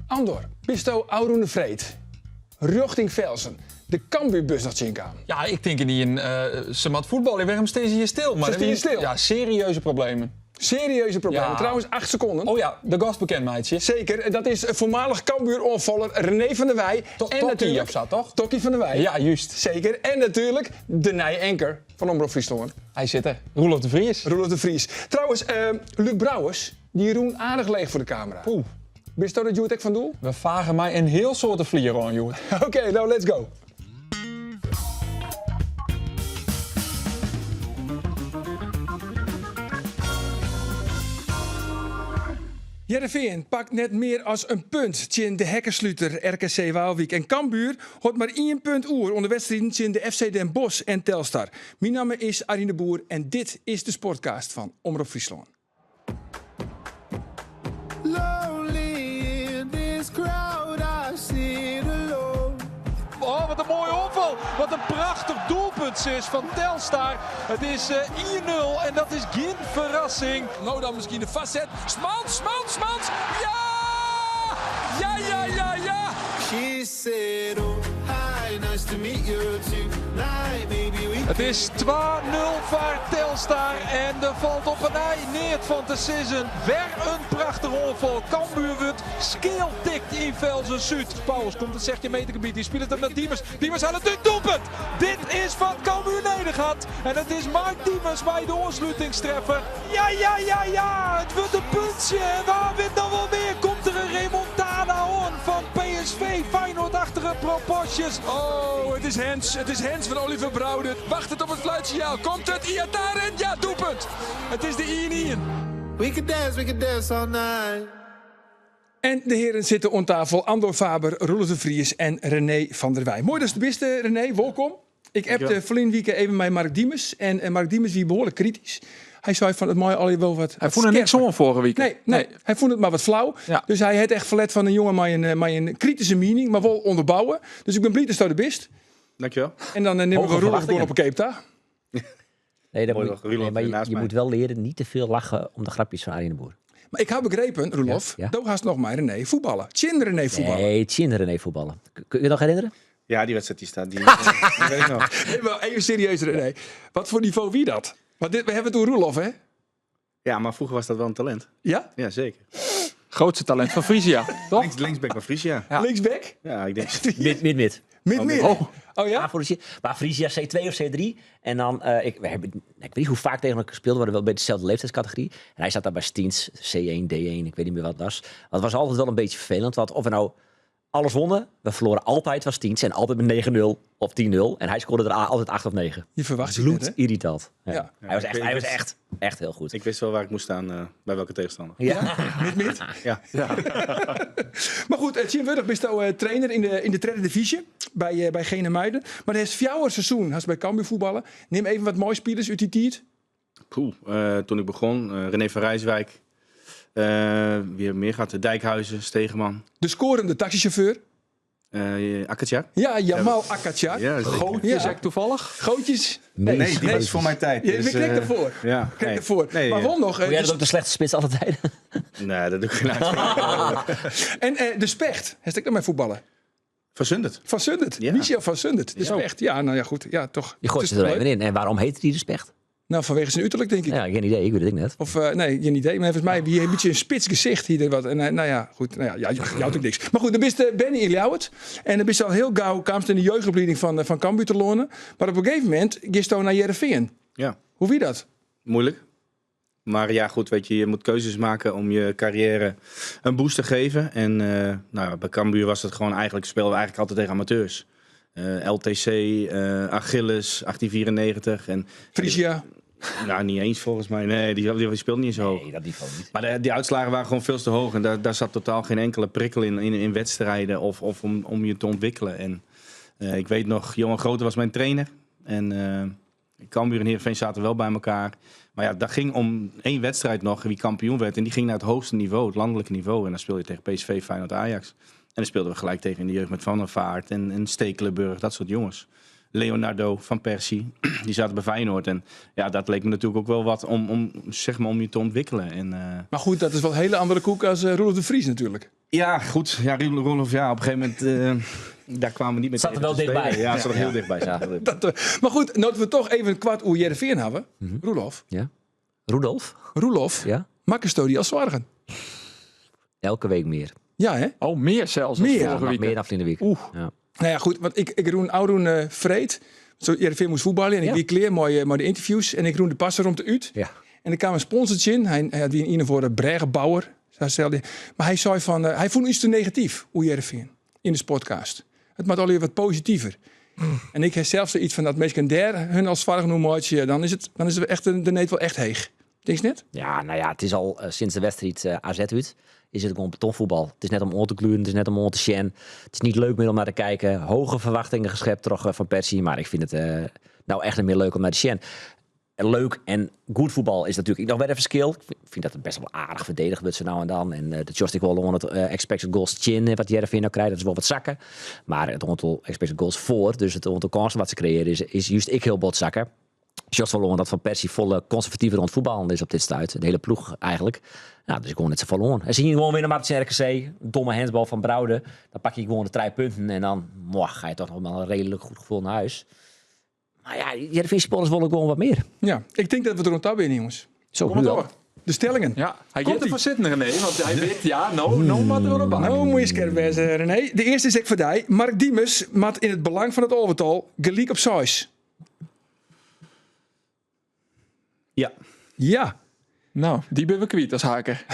Andor, bisto ôfrûne freed rjochting Velsen de Cambuurbus noch tsjinkaam? Ja, ik tink yn se moat fuotbalje. Wêrom stean se hjir stil? Se stean stil. Ja, serieuze problemen. Serieuze problemen. Ja. Trouwens, 8 sekonden. Oh ja, de gast bekend meitsje. Zeker, en dat is voormalig Cambuur-oanfaller René van der Weij. To en Tokkie natuurlijk of sa, toch? Tokkie van der Weij. Ja, juist. Zeker. En natuurlijk de nije anchor fan Omrop Fryslân. Hy sit der. Roelof de Vries. Roelof de Vries. Trouwens, Luc Brouwers, dy rûn aardich leech foar de kamera. Poeh. Bisto dat hjoed ek fan doel? We fage mei in hiel soad de flier oan hjoed. Oké, nou let's go. Hearrenfean pakt net mear as in punt tsjin de hekkensluter RKC Waalwyk en Cambuur hâldt mar ien punt oer oan de wedstriden tsjin de FC Den Bosch en Telstar. Myn namme is Arjen de Boer en dit is de Sportcast fan Omrop Fryslân. Lonely in this crowd, I sit alone. Oh, wat in moaie oanfal. Wat in prachtich doelpunt is fan Telstar. It is 1-0 en dat is gjin ferrassing. No dan miskien de foarset. Smans, Smans, Smans! Ja! Ja, ja, ja, ja! She said, oh, hi, nice to meet you tonight. Maybe we It is 2-0 foar Telstar en der falt op 'e nij neat fan te sizzen. Wer in prachtige oanfal. Cambuur wurdt skealtikt yn Velsen Súd. Pauwels komt it 16 metergebiet yn, spilet him nei Diemers. Diemers hellet út, doelpunt! Dit is wat Cambuur nedich hat en it is Mark Diemers mei de oanslutingstreffer. Ja, ja, ja, ja, it wurdt in puntsje en wa wit noch wol mear. Komt der in remontada oan fan PSV, Feyenoord-achtige proporsjes. Oh, it is hands. It is hands fan Oliver Brouwer. Wachtet op it fluitsinjaal. Komt it? Ihattaren? Ja, doelpunt! It is de 1-1. We could dance, we could dance all night. En de heren sitte oan tafel. Andor Faber, Roelof de Vries en René van der Weij. Moai datst der bist, René. Wolkom. Ik appte ferline wike even mei Mark Diemers. En Mark Diemers wie behoarlik kritysk. Hy sei fan it mei allegear wol wat Hy fûn der niks oan foarige wike. Nee, nee, hy fûn it mar wat flau. Ja. Dus hy hat echt ferlet fan in jonge mei in krityske miening, mar wol ûnderbouwe. Dus ik bin bliid datsto der bist. Dankjewel. En dan nimme we Hoge Roelof gewoan verwachtingen. op 'e keep ta. Nee, dat Mooi moet, nog, Roelof nee, maar weer je, naast je mij. moet wel leren niet te veel lachen om de grapjes van Arjen de Boer. Mar ik ha begrepen, Roelof, Ja, ja. do hast noch mei René fuotballe. Tsjin René fuotballe. Nee, tsjin René fuotballen. Kun je het nog herinneren? Ja, die wedstrijd die staat. Die, die weet ik nog. Nee, maar even serieus, René. Wat voor niveau wie dat? Want dit, we hebben het over Roelof, hè? Ja, maar vroeger was dat wel een talent. Ja? Ja, zeker. Grootste talent van Frisia, toch? Linksback van Frisia. Ja. Linksback? Ja, ik denk. Mid, mid, mid. Mid, mid. Oh. Oh ja? Maar, voor de, maar Frisia C2 of C3. En dan, ik, we hebben, ik weet niet hoe vaak tegen elkaar gespeeld worden, wel bij dezelfde leeftijdscategorie. En hij zat daar bij Stiens, C1, D1, ik weet niet meer wat het was. Maar het was altijd wel een beetje vervelend, want of we nou alles wonnen, we verloren altijd van Stiens en altijd met 9-0 of 10-0. En hij scoorde er altijd 8 of 9. Je verwacht het net, hè? Irritant. Ja. Ja. Hij was echt, Ik hij was wist- echt, echt heel goed. Ik wist wel waar ik moest staan bij welke tegenstander. Ja. Mid, mid. Ja. Maar goed, tsjintwurdich bisto trainer yn de tredde divyzje by Genemuiden. Mar do hast fjouwer seizoen hast by Cambuur fuotballe. Neam even wat moaie spilers út dy tiid. Poeh, toen ik begon, René van Rijswijk. Wie hebben we meer gehad? Dijkhuizen, Stegeman. De scorende taxichauffeur. Akatjar. Ja, Jamal Akatjar. Ja, zeker. Gootjes, Ja. ek toevallig. Gootjes. Nee, die was voor mijn tijd. Ja, Dus, ik kreeg ervoor. Ja, Kreeg nee. ervoor. Nee, maar won nog. Vond jij dus- dat ook de slechtste spits aller tijden? Nee, dat doe ik geen uitspraak. En de Specht. Heeft ik nog mee voetballen? Van Sundert. Van Sundert. Ja. Michel van Sundert. De Specht. Ja, nou ja, goed. Ja, toch. Je gooit Het ze is er leuk. even in. En waarom heette die de Specht? Nou, vanwege zijn uiterlijk, denk ik. Ja, geen idee. Ik weet het ook net. Of nee, geen idee. Maar volgens mij wie heeft een beetje een spits gezicht hier. Wat. En, nou ja, goed. Nou ja, ja, jou ook niks. Maar goed, dan is Benny in Ljouwert. En dan is al heel gauw kwam in de jeugdopleiding van Cambuur te lonen. Maar op een gegeven moment ging je naar Heerenveen. Ja. Hoe wie dat? Moeilijk. Maar ja, goed, weet je, je moet keuzes maken om je carrière een boost te geven. En nou, bij Cambuur was het gewoon eigenlijk, speelden we eigenlijk altijd tegen amateurs. LTC, Achilles, 1894. En, Frisia. Nou, niet eens volgens mij. Nee, die speelde niet zo hoog. Nee, dat niveau niet. Maar die uitslagen waren gewoon veel te hoog. En daar zat totaal geen enkele prikkel in wedstrijden of om je te ontwikkelen. En ik weet nog, Johan Grote was mijn trainer. En Cambuur en Heerenveen zaten wel bij elkaar. Maar ja, dat ging om één wedstrijd nog, wie kampioen werd. En die ging naar het hoogste niveau, het landelijke niveau. En dan speel je tegen PSV, Feyenoord, Ajax. En dan speelden we gelijk tegen in de jeugd met Van der Vaart en Stekelenburg, dat soort jongens. Leonardo van Persie, die zaten bij Feyenoord. En ja, dat leek me natuurlijk ook wel wat om je te ontwikkelen. En Maar goed, dat is wel een hele andere koek als Roelof de Vries natuurlijk. Ja, goed. Ja, Roelof, ja, op een gegeven moment, daar kwamen we niet meer Zat er tegen wel te spelen. dichtbij. Ja, zat er heel dichtbij. Zat er heel dichtbij. Dat, maar goed, nou we toch even een kwart oer Heerenveen hebben. Roelof, Ja. Rudolf? Roelof, Ja. makkest die als zorgen? Elke week meer. Ja, hè? Oh, meer zelfs dan Meer. Ja, vorige nog week. meer dan verleden week. Oeh. Ja. Nou ja, goed, want ik roen Auroen Vreed. Zo, Heerenveen moest voetballen en ik Ja. wie kleer, mooi, mooi de interviews. En ik roen de passer om de uit. Ja. En er kwam een sponsortje in. Hij had die een voor de Bregenbouwer. Zo stelde hij. Maar hij zei van, hij vond iets te negatief, hoe Heerenveen, in de sportcast. Het moet alweer wat positiever. En ik heb zelfs zoiets van dat mensen daar hun als zwaar noemen, dan is het, dan is het echt de neet wel echt heeg. Denk je net? Ja, nou ja, het is al sinds de wedstrijd AZ uit, is het gewoon betonvoetbal. Het is net om oor te gluren, het is net om oor te sjen. Het is niet leuk meer om naar te kijken. Hoge verwachtingen geschept door Van Persie, maar ik vind het nou echt niet meer leuk om naar te sjen. En leuk en goed voetbal is natuurlijk nog wel een verschil. Ik vind dat het best wel aardig verdedigd wordt zo nou en dan. En de joystick wel onder het expected goals chin, wat Heerenveen nou krijgt, dat is wel wat zakken. Maar het aantal expected goals voor, dus het aantal kansen wat ze creëren, is juist ik heel bot zakken. Jos verloren dat Van Persie volle conservatiever rond voetballen is op dit stuit. De hele ploeg eigenlijk. Nou, dus gewoon net zo verloren. En zie je gewoon winnen maar het RKC. Een domme handsbal van Brouwde. Dan pak je gewoon de 3 punten en dan mwah, ga je toch nog wel een redelijk goed gevoel naar huis. Maar ja, Heerenveen supporters willen gewoon wat meer. Ja, ik denk dat we er rond binnen, jongens. Zo, Kom maar nu al. door. De stellingen. Ja, hij Komt gaat ervoor zitten, René. Want hij weet, ja, nou, nou maar er op Nou moet je scherp wezen, René. De eerste is ik voor die. Mark Diemers mat in het belang van het overtal gelijk op size. Ja. Ja, Nou, die ben we kwijt als haker.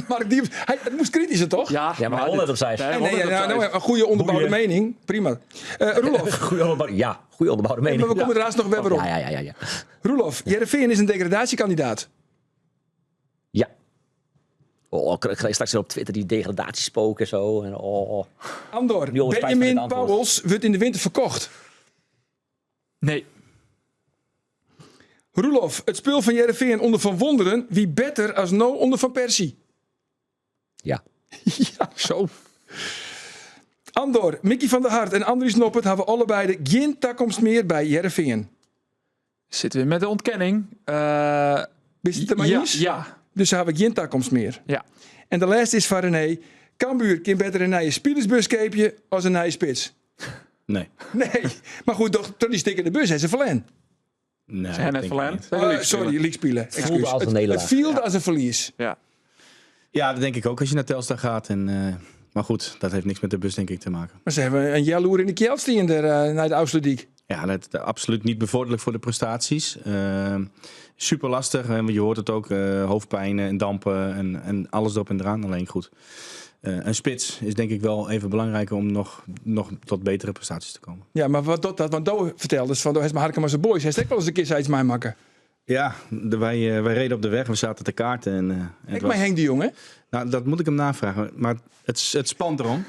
Mark Diemers. Hij, het moest kritischer, toch? Ja, Ja, maar hij dit- op size. Nee, Nee, nee, nee, nou, nou, een goede onderbouwde Boeien. mening. Prima. Roelof, Goeie onderbouwde, ja, goede onderbouwde mening. maar we komen er nog weer op. Ja, ja, ja, ja, ja. Roelof, Heerenveen is een degradatiekandidaat. Ja. Oh, ik krijg straks weer op Twitter die degradatiespoken en zo. En, oh, oh. Andor, Nu al spijt van het Benjamin antwoord. Pauwels wordt in de winter verkocht. Nee, Roelof, het spul van Heerenveen onder Van Wonderen, wie beter als no onder Van Persie. Ja. Ja. zo. Andor, Mickey van der Hart en Andries Noppert hebben allebei de geen toekomst meer bij Heerenveen. Zitten we met de ontkenning. Wist het er maar ja, eens? ja, Dus ze hebben geen toekomst meer. ja. En de laatste is van René. Cambuur kan beter een nieuwe spelersbus keepje als een nieuwe spits. Nee. Nee, maar goed, toch, toch die stikken de bus en ze verlen. Nee, Zijn net denk ik verlend. niet. Sorry, league spelen. Excuus. als een Het, nederlaag. het viel als een verlies. Ja. Ja, dat denk ik ook als je naar Telstar gaat. En, maar goed, dat heeft niks met de bus denk ik te maken. Maar ze hebben een jaloer in de kjeld die er naar de Afsluitdijk. Ja, dat is absoluut niet bevorderlijk voor de prestaties. Super lastig. En je hoort het ook, hoofdpijn en dampen en alles erop en eraan. Alleen goed. Een spits is denk ik wel even belangrijker om nog tot betere prestaties te komen. Ja, maar wat dat, want Do vertelde dus van, Do heeft maar Harkema zijn boys. Hij steekt wel eens een keer zoiets mij makken. Ja, wij reden op de weg, we zaten te kaarten. En het Ik was- maar Henk de Jong, hè? Nou, dat moet ik hem navragen. Maar het spant erom.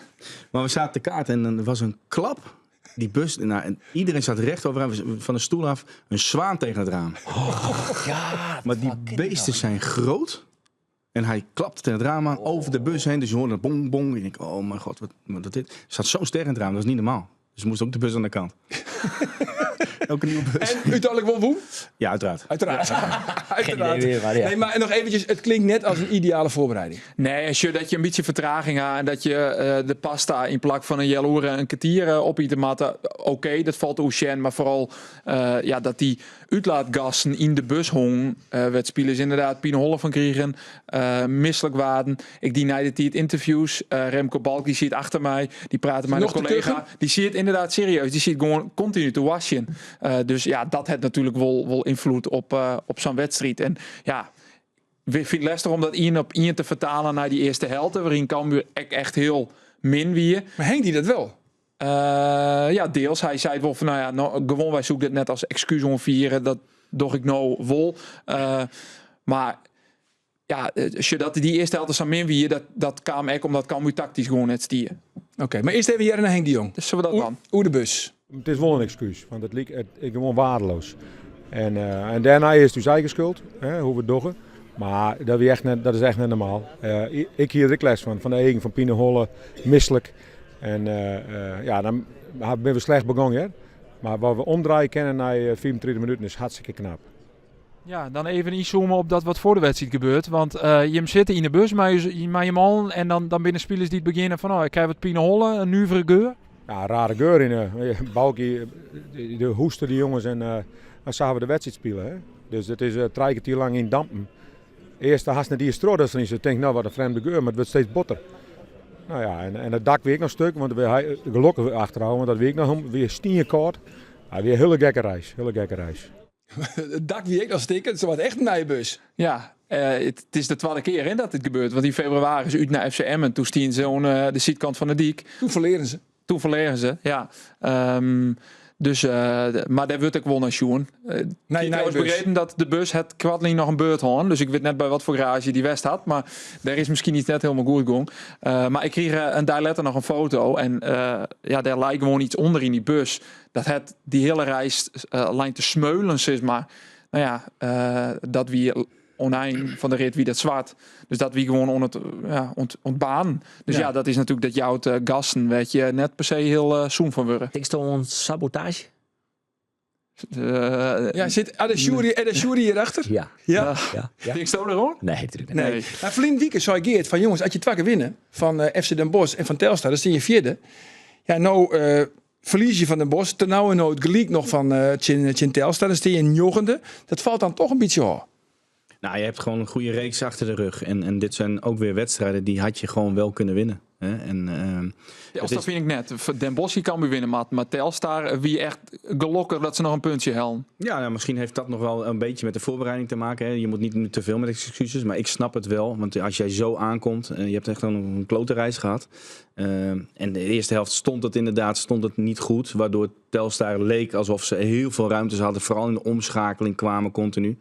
Maar we zaten te kaarten en er was een klap. Die bus, nou, en iedereen zat recht overeind, van de stoel af. Een zwaan tegen het raam. Ja, Maar die beesten zijn groot. En hij klapte tegen het raam aan, over de bus heen. Dus je hoorde bong, bong. Ik denk, oh mijn god, wat dit. Er zat zo'n ster in het raam, dat was niet normaal. Dus we moesten ook de bus aan de kant. Ook een nieuwe bus. En uiteindelijk won Woem? Ja, uiteraard. Uiteraard. Uiteraard. idee meer, maar ja. Nee, maar en nog eventjes, het klinkt net als een ideale voorbereiding. Nee, als je, dat je een beetje vertraging had en dat je de pasta in plak van een jaloere een kwartier op te matten. Oké, dat valt Ocean, maar vooral ja, dat die uitlaatgassen in de bus hong. Werd spelers inderdaad Pine Holle van kregen, misselijk waren. Ik die die het interviews. Remco Balk die zit achter mij, die praat met mijn Nog te collega. kuchen? Die ziet het inderdaad serieus. Die ziet gewoon continu te waschen. Dus ja, dat heeft natuurlijk wel invloed op zo'n wedstrijd. En ja, ik vind het lastig om dat één op één te vertalen naar die eerste helft, waarin Cambuur echt heel min wie. Maar Henk die dat wel? Ja, deels. Hij zei het wel van, nou ja, nou, gewoon wij zoeken dit net als excuus om vieren. Dat doch ik nou wel. Maar ja, als je dat die eerste helft is min wie, dat kwam echt omdat Cambuur tactisch gewoon het stier. Oké, maar eerst even Jaren naar Henk de Jong. Dus zullen we dat dan? Oer de bus. Het is wel een excuus, want het liep het, het gewoon waardeloos. En daarna is het dus eigen schuld, hè, hoe we het doggen. Maar dat, is echt net, dat is echt net normaal. Ik hier de les van de Egen, van Pineholle, misselijk. En ja, dan ben we slecht begonnen. Hè? Maar wat we omdraaien kennen na 34 minuten is hartstikke knap. Ja, dan even ynzoome op dat wat foar de wedstriid gebeurt. Want uh, jim sitte yn de bus mei, mei jim allen en dan, dan binne spilers dy't begjinne fan oh, ik krij wat pineholle, in nuvere geur. Ja, rare geur yn de Bauke, de hoeste die jongens en uh, dan zagen we de wedstrijd spelen. Hè? Dus het is 3 kwartier lang yn dampen. Earst hast net iens troch dat se tinkt, nou wat in frjemde geur, mar it wurdt steeds botter. Nou ja, en it dak wie ek noch stik, want we gelokkich achterôf, want dat wie ek noch wie stienkâld. Ja, wie in hiele gekke reis, hiele gekke reis. It dak wie ek noch stik, it waard echt in nije bus. Ja, it is de twadde kear hè, dat dit gebeurt. Want yn febrewaris út nei FCM en doe stienen se oan de sydkant fan de dyk. Doe ferlearen se. Doe ferlearen se, ja. Dus, mar dêr wurdt ek wol nei sjoen. Nee, ik ha begrepen dat de bus hat koartlyn noch in beurt hân. Dus ik wit net by wat foar garaazje dy west hat. Mar dêr is miskien yts net hielendal goed gong. Mar ik krige in dei letter noch in foto. En ja, dêr lei gewoan yts ûnder yn dy bus. Dat hat dy hiele reis lein te smeulen, sis mar. No ja, dat wie oan ein fan de rit wie dat swart. Dus dat wie gewoan oan it, ja, oan it baarnen. Dus ja, dat is natuerlik, dat jout gassen, wêr't je net per se hiel sûn fan wurde. Tinksto oan sabotaazje? Ja, sit Adeshuri hierachter? Ja. Ja? Ja. Tinksto deroan? Nee, natuerlik net. Nee. Maar ferline wike sei Geert fan jongens, as je twa kear winne fan FC Den Bosch en fan Telstar, dan stean je fjirde. Ja, no ferlies je fan Den Bosch, ternauwernood gelyk noch fan tsjin Telstar, dan stean je njoggende. Dat falt dan toch in bytsje ôf. Nou, je hebt gewoon een goede reeks achter de rug. En dit zijn ook weer wedstrijden die had je gewoon wel kunnen winnen. Hè? En, Telstar fyn ik net. Den Bosch kan weer winnen, maar Telstar wie echt gelokkich dat se noch in puntsje hellen. Ja, nou, misschien heeft dat nog wel een beetje met de voorbereiding te maken. Hè. Je moet niet nu te veel met excuses, maar ik snap het wel. Want als jij zo aankomt, en je hebt echt een klote reis gehad. En de eerste helft stond het inderdaad stond het niet goed. Waardoor Telstar leek alsof ze heel veel ruimtes hadden. Vooral in de omschakeling kwamen continu.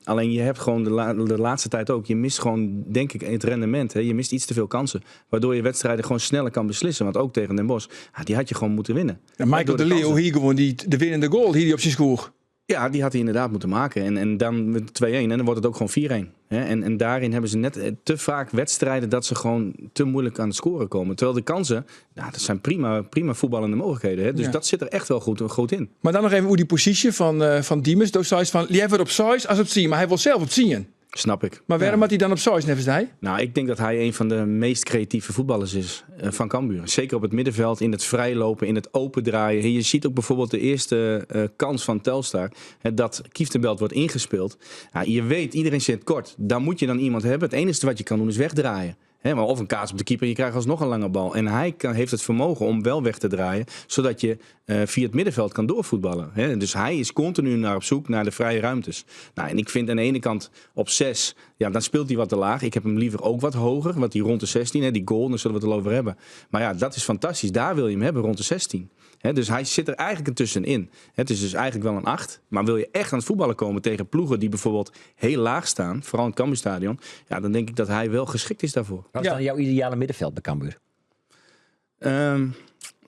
Alleen je hebt gewoon de laatste tijd ook. Je mist gewoon, denk ik, het rendement. Hè. Je mist iets te veel kansen. Waardoor je wedstrijden gewoon sneller kan beslissen. Want ook tegen Den Bosch, ja, die had je gewoon moeten winnen. Ja, Michael Door de de Leeuw, kansen. hier gewoon die, de winnende goal, hier die op zijn schoeg. Ja, die had hij inderdaad moeten maken. En dan met 2-1 en dan wordt het ook gewoon 4-1. Hè? En daarin hebben ze net te vaak wedstrijden dat ze gewoon te moeilijk aan het scoren komen. Terwijl de kansen, nou, dat zijn prima, prima voetballende mogelijkheden. Hè? Dus dat zit er echt wel goed in. Maar dan nog even hoe die positie van Diemers. Dus zei van, liever op 6 als op 10, maar hij wil zelf op 10. Snap ik. Maar waarom had hij dan op 6, nevens hij? Nou, ik denk dat hij een van de meest creatieve voetballers is van Cambuur. Zeker op het middenveld, in het vrijlopen, in het opendraaien. Je ziet ook bijvoorbeeld de eerste kans van Telstar, hè, dat Kieftenbelt wordt ingespeeld. Ja, je weet, iedereen zit kort. Daar moet je dan iemand hebben. Het enige wat je kan doen is wegdraaien. Hè, maar of een kaats op de keeper, je krijgt alsnog een lange bal. En hij heeft het vermogen om wel weg te draaien, zodat je via het middenveld kan doorvoetballen. Hè. Dus hij is continu naar op zoek naar de vrije ruimtes. Nou, en ik vind aan de ene kant op 6, ja, dan speelt hij wat te laag. Ik heb hem liever ook wat hoger, want die rond de 16, hè, die goal, daar zullen we het al over hebben. Maar ja, dat is fantastisch. Daar wil je hem hebben, rond de 16. Hè, dus hij zit er eigenlijk ertussenin. Het is dus eigenlijk wel een 8. Maar wil je echt aan het voetballen komen tegen ploegen die bijvoorbeeld heel laag staan, vooral in het Cambuurstadion, ja, dan denk ik dat hij wel geschikt is daarvoor. Wat is dan jouw ideale middenveld bij Cambuur?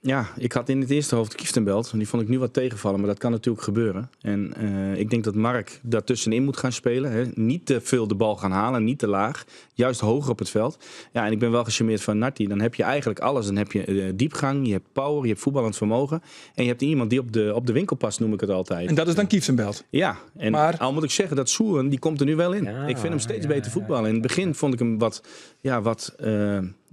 Ja, ik had in het eerste hoofd Kieftenbelt. Die vond ik nu wat tegenvallen, maar dat kan natuurlijk gebeuren. En ik denk dat Mark daartussenin moet gaan spelen. Hè. Niet te veel de bal gaan halen, niet te laag. Juist hoger op het veld. Ja, en ik ben wel gecharmeerd van Narti. Dan heb je eigenlijk alles. Dan heb je diepgang, je hebt power, je hebt voetballend vermogen. En je hebt iemand die op de winkel past, noem ik het altijd. En dat is dan Kieftenbelt. Ja, en Maar al moet ik zeggen dat Souren, die komt er nu wel in. Ik vind hem steeds beter voetballen. In het begin vond ik hem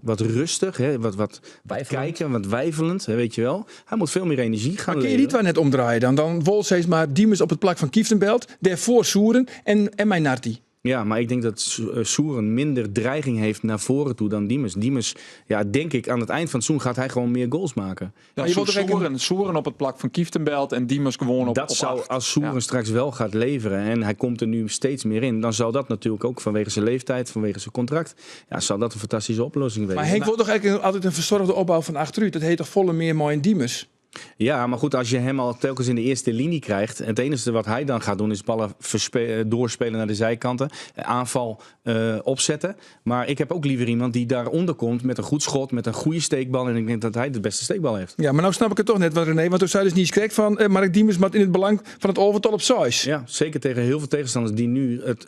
wat rustig, hè? Wat Weifelend. kijken, wat weifelend, hè, weet je wel. Hij moet veel meer energie gaan Maar kun je leveren. die twee net omdraaien dan? Dan Wols steeds maar Diemers op het plak van Kieftenbelt, daarvoor Souren en mijn Narti. Ja, maar ik denk dat Souren minder dreiging heeft naar voren toe dan Diemers. Diemers, ja, denk ik, aan het eind van het seizoen gaat hij gewoon meer goals maken. Dan Maar je wilt toch eigenlijk Souren op het plak van Kieftenbelt en Diemers gewoon Dat op zou, 8. als Souren straks wel gaat leveren en hij komt er nu steeds meer in, dan zal dat natuurlijk ook vanwege zijn leeftijd, vanwege zijn contract, ja, zal dat een fantastische oplossing wezen. Maar Henk wil toch eigenlijk altijd een verzorgde opbouw van achteruit? Dat heet toch volle meer mooi in Diemers? Ja, maar goed, als je hem al telkens in de eerste linie krijgt, het enige wat hij dan gaat doen is ballen doorspelen naar de zijkanten, aanval opzetten. Maar ik heb ook liever iemand die daaronder komt met een goed schot, met een goede steekbal. En ik denk dat hij de beste steekbal heeft. Ja, maar nou snap ik het toch net, want René, want toen zei dus niet correct van Mark Diemers, maar in het belang van het overtal op size. Ja, zeker tegen heel veel tegenstanders die nu het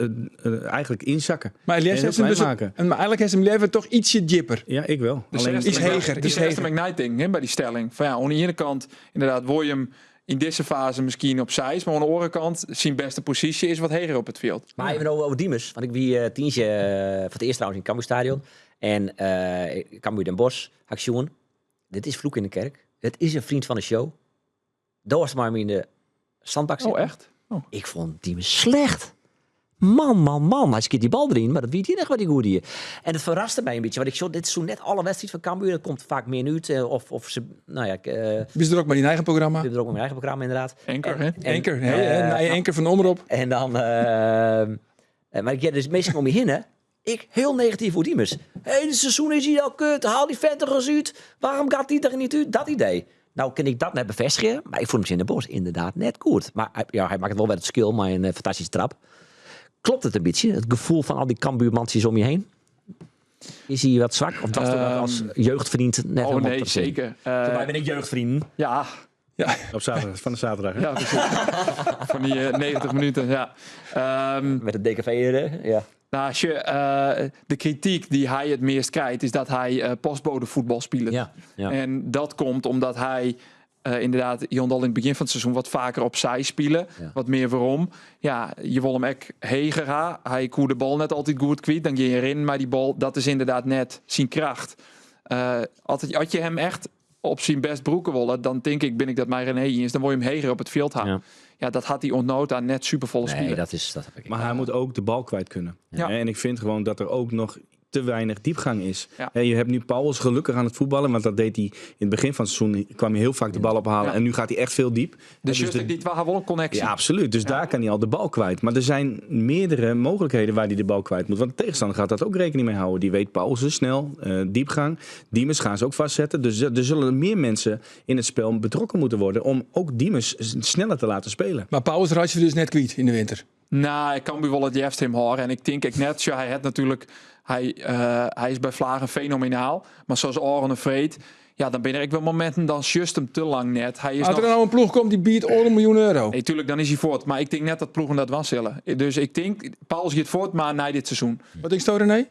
eigenlijk inzakken. Maar Elias En heel heeft hem klein dus maken. en, maar eigenlijk heeft hem liever toch ietsje dieper. Ja, ik wel. De Alleen zesde Iets McKnight- heger, de iets zesde heger. McKnight ding, hè, bij die stelling. Van ja, aan de ene kant, inderdaad, word je hem Yn dizze faze miskien op seis, mar oan de oare kant, syn bêste posysje is wat heger op it fjild. Mar even oer Diemers, want ik wie tiisdei foar it earst trouwens yn it Cambuurstadion. En Cambuur Den Bosch ha ik sjoen. Dit is vloek in de kerk. Het is een vriend van de show. Do hast mei him yn de zandbak Oh, sitten. echt? Oh. Ik fûn Diemers slecht. Man, man, man. Hy skeat dy bal deryn, mar dat wie it iennige wat hy goed die. En it ferraste my in bytsje, want ik sjoch dit seizoen net alle wedstriden fan Cambuur. Dat komt faak min út. Of se, nou ja, ik, Bist der ek mei dyn eigen programma? bin der ek mei myn eigen programma inderdaad. Anker, hè? Anker, hè, hè, nije anker fan de Omrop. En dan, mar ik hear dus minsken om my hinne, ek hiel negatyf oer Diemers. Hele seizoen is hy al kut, haal dy vent der ris út. Waarom gaat die der niet uit? Dat idee. Nou kin ik dat net befêstigje, mar ik fûn him tsjin Den Bosch ynderdaad net goed. Mar hy, ja, hy makket wol wer it skil mei in fantastyske trap. Klopt it in bytsje, it gefoel fan al dy Cambuurmantsjes om je heen? Is hy wat swak? Of datsto dat as jeugdfriend net Oh helemaal nee, te zien? zeker. Wij binne ek jeugdfrienden. Ja. Ja. Op zaterdag, fan de zaterdag. Hè? Ja, precies. Fan dy 90 minuten, ja. Met het DKV, ja. Nou, als je, de krityk dy't hy it meast krijt, is dat hy postbodevoetbal spilet. En dat komt omdat hy ynderdaad hielendal yn it begjin fan it seizoen wat faker opsij spile, wat mear werom. Ja, je wol him ek heger ha. Hy koe de bal net altyd goed kwyt. Dan gean je rinnen mei dy bal. Dat is ynderdaad net syn kracht. As je him echt op syn bêst brûke wolle, dan tink ik, bin ik dat mei René iens, dan wol je him heger op it fjild ha. Ja, dat hat hy oant no ta net superfolle Nee, spile. dat heb ik Maar hij moet ook de bal kwijt kunnen. En ik vind gewoon dat er ook nog te weinig diepgang is. Hè, je hebt nu Pauwels gelukkig aan het voetballen, want dat deed hij in het begin van het seizoen, kwam hij heel vaak de bal ophalen en nu gaat hij echt veel diep. Dus Dus juist die twee hebben wel een connectie. Ja, absoluut. Dus daar kan hij al de bal kwijt. Maar er zijn meerdere mogelijkheden waar hij de bal kwijt moet. Want de tegenstander gaat dat ook rekening mee houden. Die weet Pauwels is snel, diepgang. Diemers gaan ze ook vastzetten. Dus er zullen meer mensen in het spel betrokken moeten worden om ook Diemers sneller te laten spelen. Maar Pauwels raak je dus net kwijt in de winter. Nou, ik kan wel het juist hem horen. En ik denk ik net, ja, hij het natuurlijk, hij is bij Vlagen fenomenaal. Maar zoals Oren en Vreed, ja, dan ben er ik wel momenten, dan just hem te lang net. Hij is Als er nog nou een ploeg komt die biedt 1 miljoen euro. Nee, tuurlijk, dan is hij voort. Maar ik denk net dat ploegen dat wel zullen. Dus ik denk, Pauwels gaat voort, maar na dit seizoen. Wat denk je, René?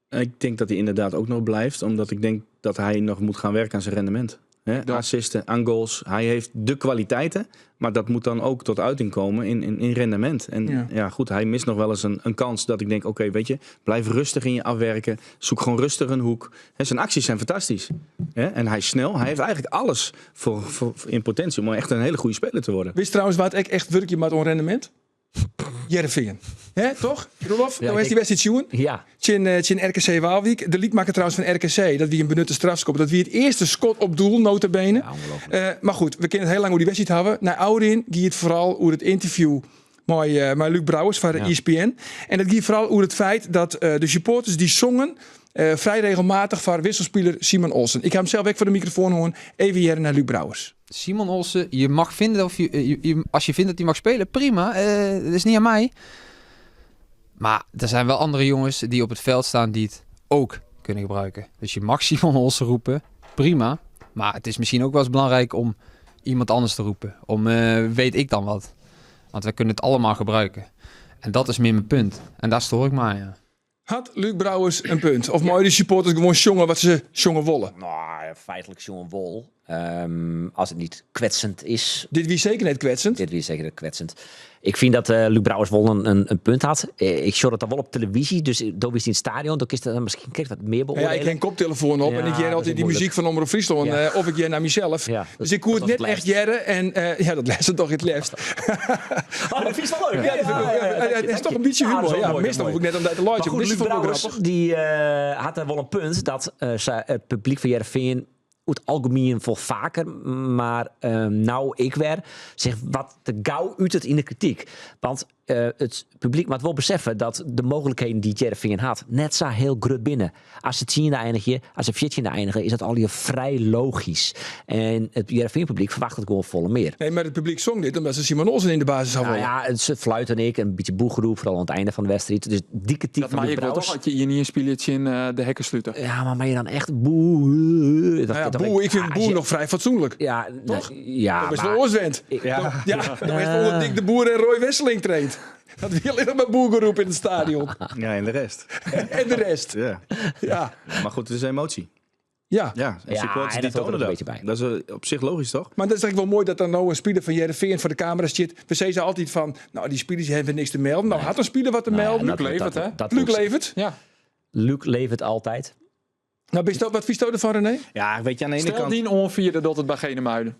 Ik denk dat hij inderdaad ook nog blijft, omdat ik denk dat hij nog moet gaan werken aan zijn rendement. Hè? Assisten, aan goals. Hij heeft de kwaliteiten, maar dat moet dan ook tot uiting komen in rendement. En hij mist nog wel eens een kans dat ik denk, oké, blijf rustig in je afwerken. Zoek gewoon rustig een hoek. Hè, zijn acties zijn fantastisch. Hè? En hij is snel. Hij heeft eigenlijk alles voor in potentie om echt een hele goede speler te worden. Wist trouwens wat ik echt werkje met onrendement? Hearrenfean. Hè, toch? Roelof, Ja, nou is die ik wedstrijd sjoen. Ja. Tjin RKC Waalwijk. De liedmaker trouwens van RKC. Dat wie een benutte strafschop. Dat wie het eerste schot op doel, nota bene. Ja, ongelooflijk. Maar goed, we kennen het heel lang hoe die wedstrijd hebben. Naar Aurin ging het vooral over het interview met Luc Brouwers van de ESPN. En dat ging vooral over het feit dat de supporters die zongen vrij regelmatig van wisselspeler Simon Olsson. Ik ga hem zelf weg voor de microfoon horen. Even hier naar Luc Brouwers. Simon Olsson, je mag vinden of je, je, je, als je vindt dat hij mag spelen, prima. Dat is niet aan mij. Maar er zijn wel andere jongens die op het veld staan die het ook kunnen gebruiken. Dus je mag Simon Olsson roepen, prima. Maar het is misschien ook wel eens belangrijk om iemand anders te roepen. Om weet ik dan wat. Want we kunnen het allemaal gebruiken. En dat is meer mijn punt. En daar stoor ik me aan, ja. Had Luc Brouwers een punt? Of mogen de supporters gewoon jongen wat ze jongen wollen? Nou, feitelijk jongen wol. Als het niet kwetsend is. Dit wie zeker net kwetsend. Dit wie zeker net kwetsend. Ik vind dat Luc Brouwers wel een punt had. Ik zag dat dan wel op televisie, dus dat is in het stadion. Dan is dat misschien kijk, wat meer Ja, ik beoordelen. heb een koptelefoon op en ik Ja, hoor dat altijd is die moeilijk. muziek van Omroep Friesland, of ik hoor naar mezelf. Ja, dus ik hoor dat het was net het echt laatst. jaren en ja, dat les het toch het liefst. Oh, dat vind ik wel leuk. Ja, dat vind ik ook. Ja, ja, Ja, het is toch een beetje Ja, dat is humor. wel Ja, mooi, meestal mooi. hoef ik net om dat te luisteren. Maar goed, Dit Luc vond ik ook Brouwers, grappig. die had daar wel een punt dat het publiek van Hearrenfean het algemeen voor vaker, maar nou ik weer, zeg wat te gauw uit het in de kritiek. Want het publiek moet wel beseffen dat de mogelijkheden die Hearrenfean had, net zo heel grut binnen. Als ze 10e eindigen, als ze 14e eindigen, is dat al hier vrij logisch. En het Hearrenfean publiek verwacht het gewoon volle meer. Nee, maar het publiek zong dit omdat ze Simon Olsson in de basis hadden. Nou ja, het is fluit en ik, een beetje boegeroep, vooral aan het einde van de wedstrijd. Dus die kritiek Dat van maak Luc ik wel toch, Brouwers. had je hier niet een spielertje in de hekken sluiten. Ja, maar ben je dan echt boe? Dat Nou ja, dat boe, ik vind ah, boe als je nog vrij fatsoenlijk. Ja, Toch? nee, ja, Dat is maar wel Ooswend. Ik- Ja. Ja, dat is onder Dick de Boer en Roy Wesseling traint. Dat wil alleen maar boegeroep in het stadion. Ja, en de rest. En de rest. Ja. Ja. Maar goed, het is emotie. Ja. Ja, en Ja, supporters en die dat hoort er tonen ook dat. een beetje bij. Dat is op zich logisch, toch? Maar dat is eigenlijk wel mooi dat er nou een speler van Heerenveen voor de camera zit. We zeggen altijd van, nou die spelers die hebben niks te melden. Nou had een speler wat te Nou ja, melden. dat- Luc levert, dat- hè? dat- Luc levert. Ja. Luc levert altijd. Nou, bist dat, wat vies je ervan, René? Ja, weet je, aan de ene Stel kant... die onvierde dat het bij Genemuiden.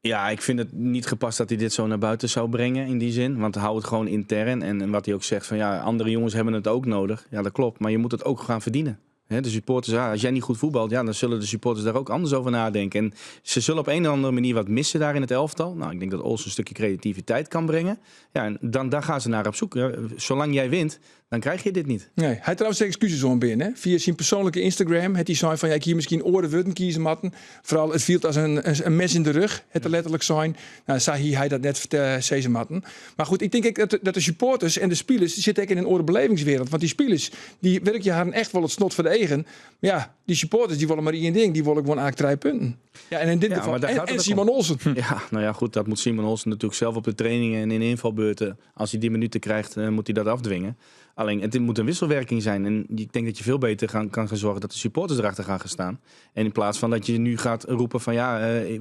Ja, ik vind het niet gepast dat hij dit zo naar buiten zou brengen in die zin. Want hou het gewoon intern. En wat hij ook zegt van ja, andere jongens hebben het ook nodig. Ja, dat klopt. Maar je moet het ook gaan verdienen. Hè, de supporters, ja, als jij niet goed voetbalt, ja, dan zullen de supporters daar ook anders over nadenken. En ze zullen op een of andere manier wat missen daar in het elftal. Nou, ik denk dat Olsen een stukje creativiteit kan brengen. Ja, en dan, daar gaan ze naar op zoek. Ja, Zolang jij wint, dan krijg je dit niet. Nee, hij trouwens zijn excuses om binnen. Hè? Via zijn persoonlijke Instagram het hij zei van ja, ik hier misschien oren wurden kiezen matten. Vooral het viel als een mes in de rug, het er letterlijk zijn. Nou, zei hij dat net vertellen, matten. Maar goed, ik denk ook dat de supporters en de spelers die zitten ook in een orenbelevingswereld. Want die spelers, die werk je haar echt wel het snot voor de eigen. Maar ja, die supporters die willen maar één ding, die willen gewoon eigenlijk 3 punten. Ja, en in dit Ja, geval maar daar gaat en het ook Simon om. Olsen. Ja, nou ja, goed, dat moet Simon Olsen natuurlijk zelf op de trainingen en in invalbeurten. Als hij die minuten krijgt, moet hij dat afdwingen. Alleen, het moet een wisselwerking zijn. En ik denk dat je veel beter kan gaan zorgen dat de supporters erachter gaan gaan staan. En in plaats van dat je nu gaat roepen van ja,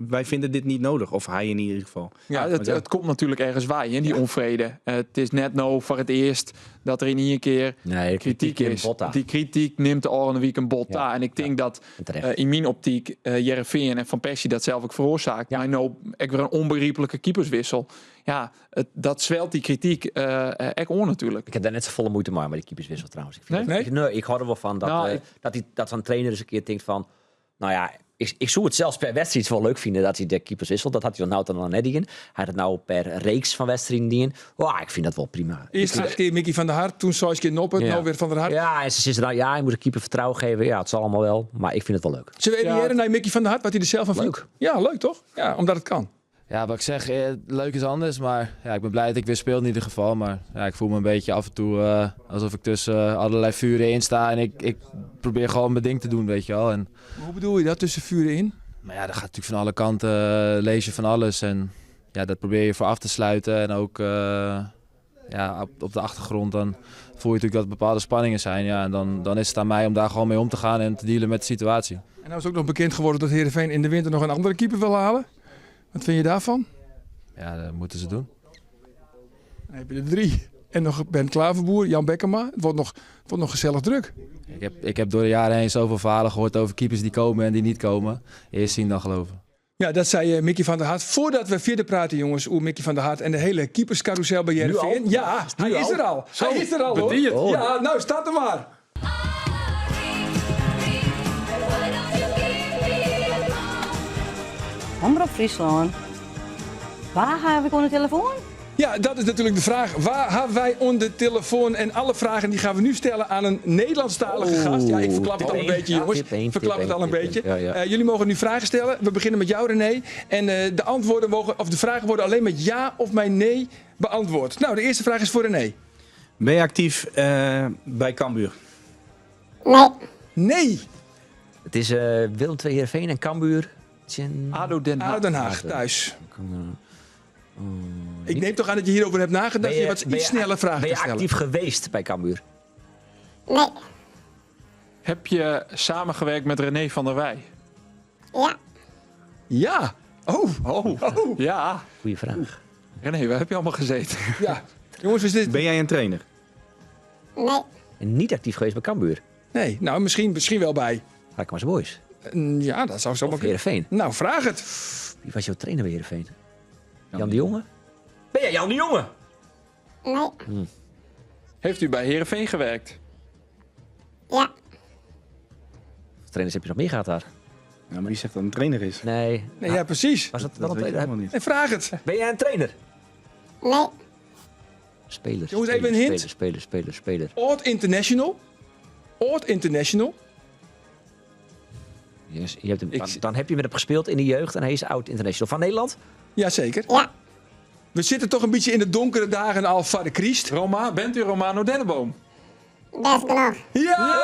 wij vinden dit niet nodig. Of hij in ieder geval. Ja, want ja. het komt natuurlijk ergens bij, hè, die onvrede. Het is net nou voor het eerst dat er in één keer Nee, de kritiek neemt is. Botta. Die kritiek neemt de Oranje Week een bot Ja. aan. En ik denk dat En terecht. in mijn optiek Heerenveen en Van Persie dat zelf ook veroorzaakt. Ja. Maar nou, ik weer een onbegrijpelijke keeperswissel. Ja, dat zwelt die kritiek echt on natuurlijk. Ik heb daar net zo volle moeite mee met die keeperswissel trouwens. Ik vind Nee? dat- Nee? Ik, nee, ik hou er wel van dat, Nou, dat zo'n trainer eens een keer denkt van... Nou ja, ik zou het zelfs per wedstrijd wel leuk vinden dat hij de keepers wisselt. Dat had hij dan nou dan al net in. Hij had het nou per reeks van wedstrijden in. Oh, ik vind dat wel prima. Eerst 8 keer Mickey van der Hart, toen 6 keer Noppert, Ja. nou weer Van der Hart. Ja, en ze zitten nou, ja, je moet de keeper vertrouwen geven. Ja, het zal allemaal wel, maar ik vind het wel leuk. Zullen we even Ja, heren naar Mickey van der Hart, wat hij er zelf van vindt? Leuk. Ja, leuk toch? Ja, omdat het kan. Ja, wat ik zeg, leuk is anders. Maar ja, ik ben blij dat ik weer speel in ieder geval. Maar ja, ik voel me een beetje af en toe alsof ik tussen allerlei vuren in sta. En ik probeer gewoon mijn ding te doen, weet je wel. En, Hoe bedoel je dat, tussen vuren in? maar ja, dat gaat natuurlijk van alle kanten, lees je van alles. En ja, dat probeer je voor af te sluiten. En ook ja, op de achtergrond dan voel je natuurlijk dat er bepaalde spanningen zijn. Ja, en dan is het aan mij om daar gewoon mee om te gaan en te dealen met de situatie. En nou is ook nog bekend geworden dat Heerenveen in de winter nog een andere keeper wil halen. Wat vind je daarvan? Ja, dat moeten ze doen. Dan heb je er 3. En nog Ben Klaverboer, Jan Bekkema. Het wordt nog gezellig druk. Ik heb door de jaren heen zoveel verhalen gehoord over keepers die komen en die niet komen. Eerst zien dan geloven. Ja, dat zei Mickey van der Hart. Voordat we verder praten, jongens, oer Mickey van der Hart en de hele keeperscarousel bij Heerenveen. al? Ja, Is het nu hij is al? er al. Zo, hij is er al, hoor. bediend. Oh. Ja, nou, staat er maar. Omroep Friesland. Waar heb ik onder de telefoon? Ja, dat is natuurlijk de vraag. Waar hebben wij onder de telefoon? En alle vragen die gaan we nu stellen aan een Nederlandstalige Oh, gast. Ja, ik verklap het tip al een één. beetje, Ja, jongens. tip één, Verklap tip het al één, een tip beetje. één. Ja, ja. Jullie mogen nu vragen stellen. We beginnen met jou, René. En de antwoorden mogen, of de vragen worden alleen met ja of met nee beantwoord. Nou, de eerste vraag is voor René. Ben je actief bij Cambuur? Nee. Nee. Het is Willem II Heerenveen en Cambuur. Tjen- ADO Den Haag. ADO Den Haag, thuis. Ik neem toch aan dat je hierover hebt nagedacht. Ben Je wat iets sneller vragen Ben je te stellen. actief geweest bij Cambuur? Nee. Heb je samengewerkt met René van der Weij? Ja. Ja. Oh. Oh. Oh. Ja. Goeie vraag. René, waar heb je allemaal gezeten? Ja. Jongens, is dit... Ben jij een trainer? Nee. En niet actief geweest bij Cambuur? Nee, nou misschien wel bij. Harkema's Boys. Ja, dat zou zomaar Of kunnen. Heerenveen. Nou, vraag het. Wie was jouw trainer bij Heerenveen? Jan de Jonge? Ben jij Jan de Jonge? Nee. Heeft u bij Heerenveen gewerkt? Ja. Hoeveel trainers heb je nog meer gehad daar? Ja, maar wie zegt dat een trainer is? Nee. Nee, ja, precies. Was dat wel Dat een weet je trainer? helemaal niet. En vraag het. Ben jij een trainer? Nee. Speler. Jongens, speler, even een hint. Speler, speler, speler, speler. Oord International. Oord International. Yes, je hebt hem, Ik dan, zie- dan heb je met hem gespeeld in de jeugd en hij is oud international. Van Nederland? Jazeker. Ja. We zitten toch een beetje in de donkere dagen al van de Christ. Roma, bent u Romano Denneboom? Best genoeg. Ja!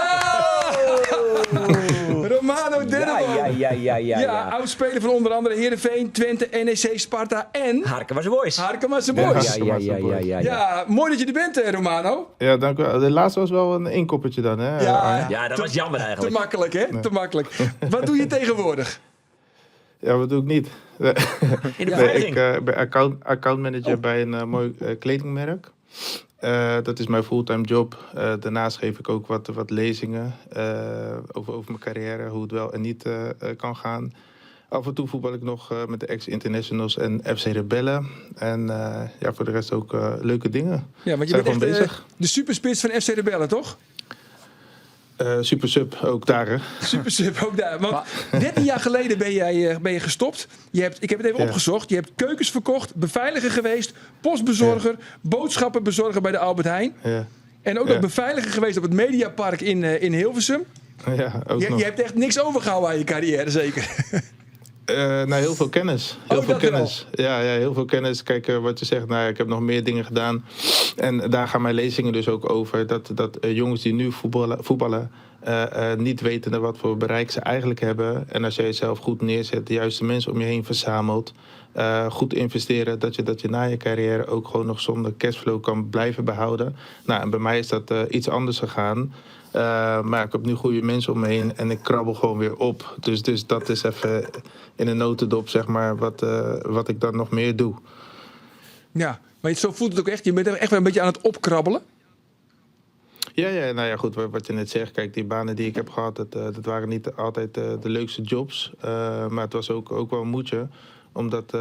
Romano Denneboom. Ja, ja, ja, ja, ja. Ja, oud-speler van onder andere Heerenveen, Twente, NEC, Sparta en... Harkemase Boys. Harkemase Boys. Ja, ja, ja, ja, ja, ja. Ja, mooi dat je er bent, Romano. Ja, dank u wel. De laatste was wel een inkoppertje dan, hè? Ja, Arjen? Ja, dat was jammer eigenlijk. Te makkelijk, hè? Te makkelijk. Wat doe je tegenwoordig? Ja, wat doe ik niet? In de Nee, beveiliging. ik ben accountmanager bij een mooi kledingmerk. Dat is mijn fulltime job. Daarnaast geef ik ook wat lezingen over mijn carrière, hoe het wel en niet kan gaan. Af en toe voetbal ik nog met de ex-internationals en FC Rebellen. En voor de rest ook leuke dingen. Ja, want je Zijn bent gewoon echt bezig. de superspits van FC Rebellen, toch? Super sub, ook daar, hè? Super sub, ook daar. Want 13 jaar geleden ben je gestopt. Ik heb het even opgezocht. Je hebt keukens verkocht, beveiliger geweest, postbezorger, boodschappenbezorger bij de Albert Heijn. En ook nog beveiliger geweest op het Mediapark in Hilversum. Ja, ook Je nog. hebt echt niks overgehouden aan je carrière, zeker? Nou, heel veel kennis. Heel Oh, veel dat wel. kennis. Ja, ja, heel veel kennis. Kijk, wat je zegt, ik heb nog meer dingen gedaan. En daar gaan mijn lezingen dus ook over. Dat jongens die nu voetballen niet wetende wat voor bereik ze eigenlijk hebben. En als jij jezelf goed neerzet, de juiste mensen om je heen verzamelt. Goed investeren, dat je na je carrière ook gewoon nog zonder cashflow kan blijven behouden. En bij mij is dat iets anders gegaan. Maar ik heb nu goede mensen om me heen en ik krabbel gewoon weer op. Dus dat is even in een notendop, wat ik dan nog meer doe. Ja, maar zo voelt het ook echt. Je bent echt wel een beetje aan het opkrabbelen. Ja, ja, nou ja, goed, wat je net zegt. Kijk, die banen die ik heb gehad, dat waren niet altijd de leukste jobs. Maar het was ook wel een moedje. Omdat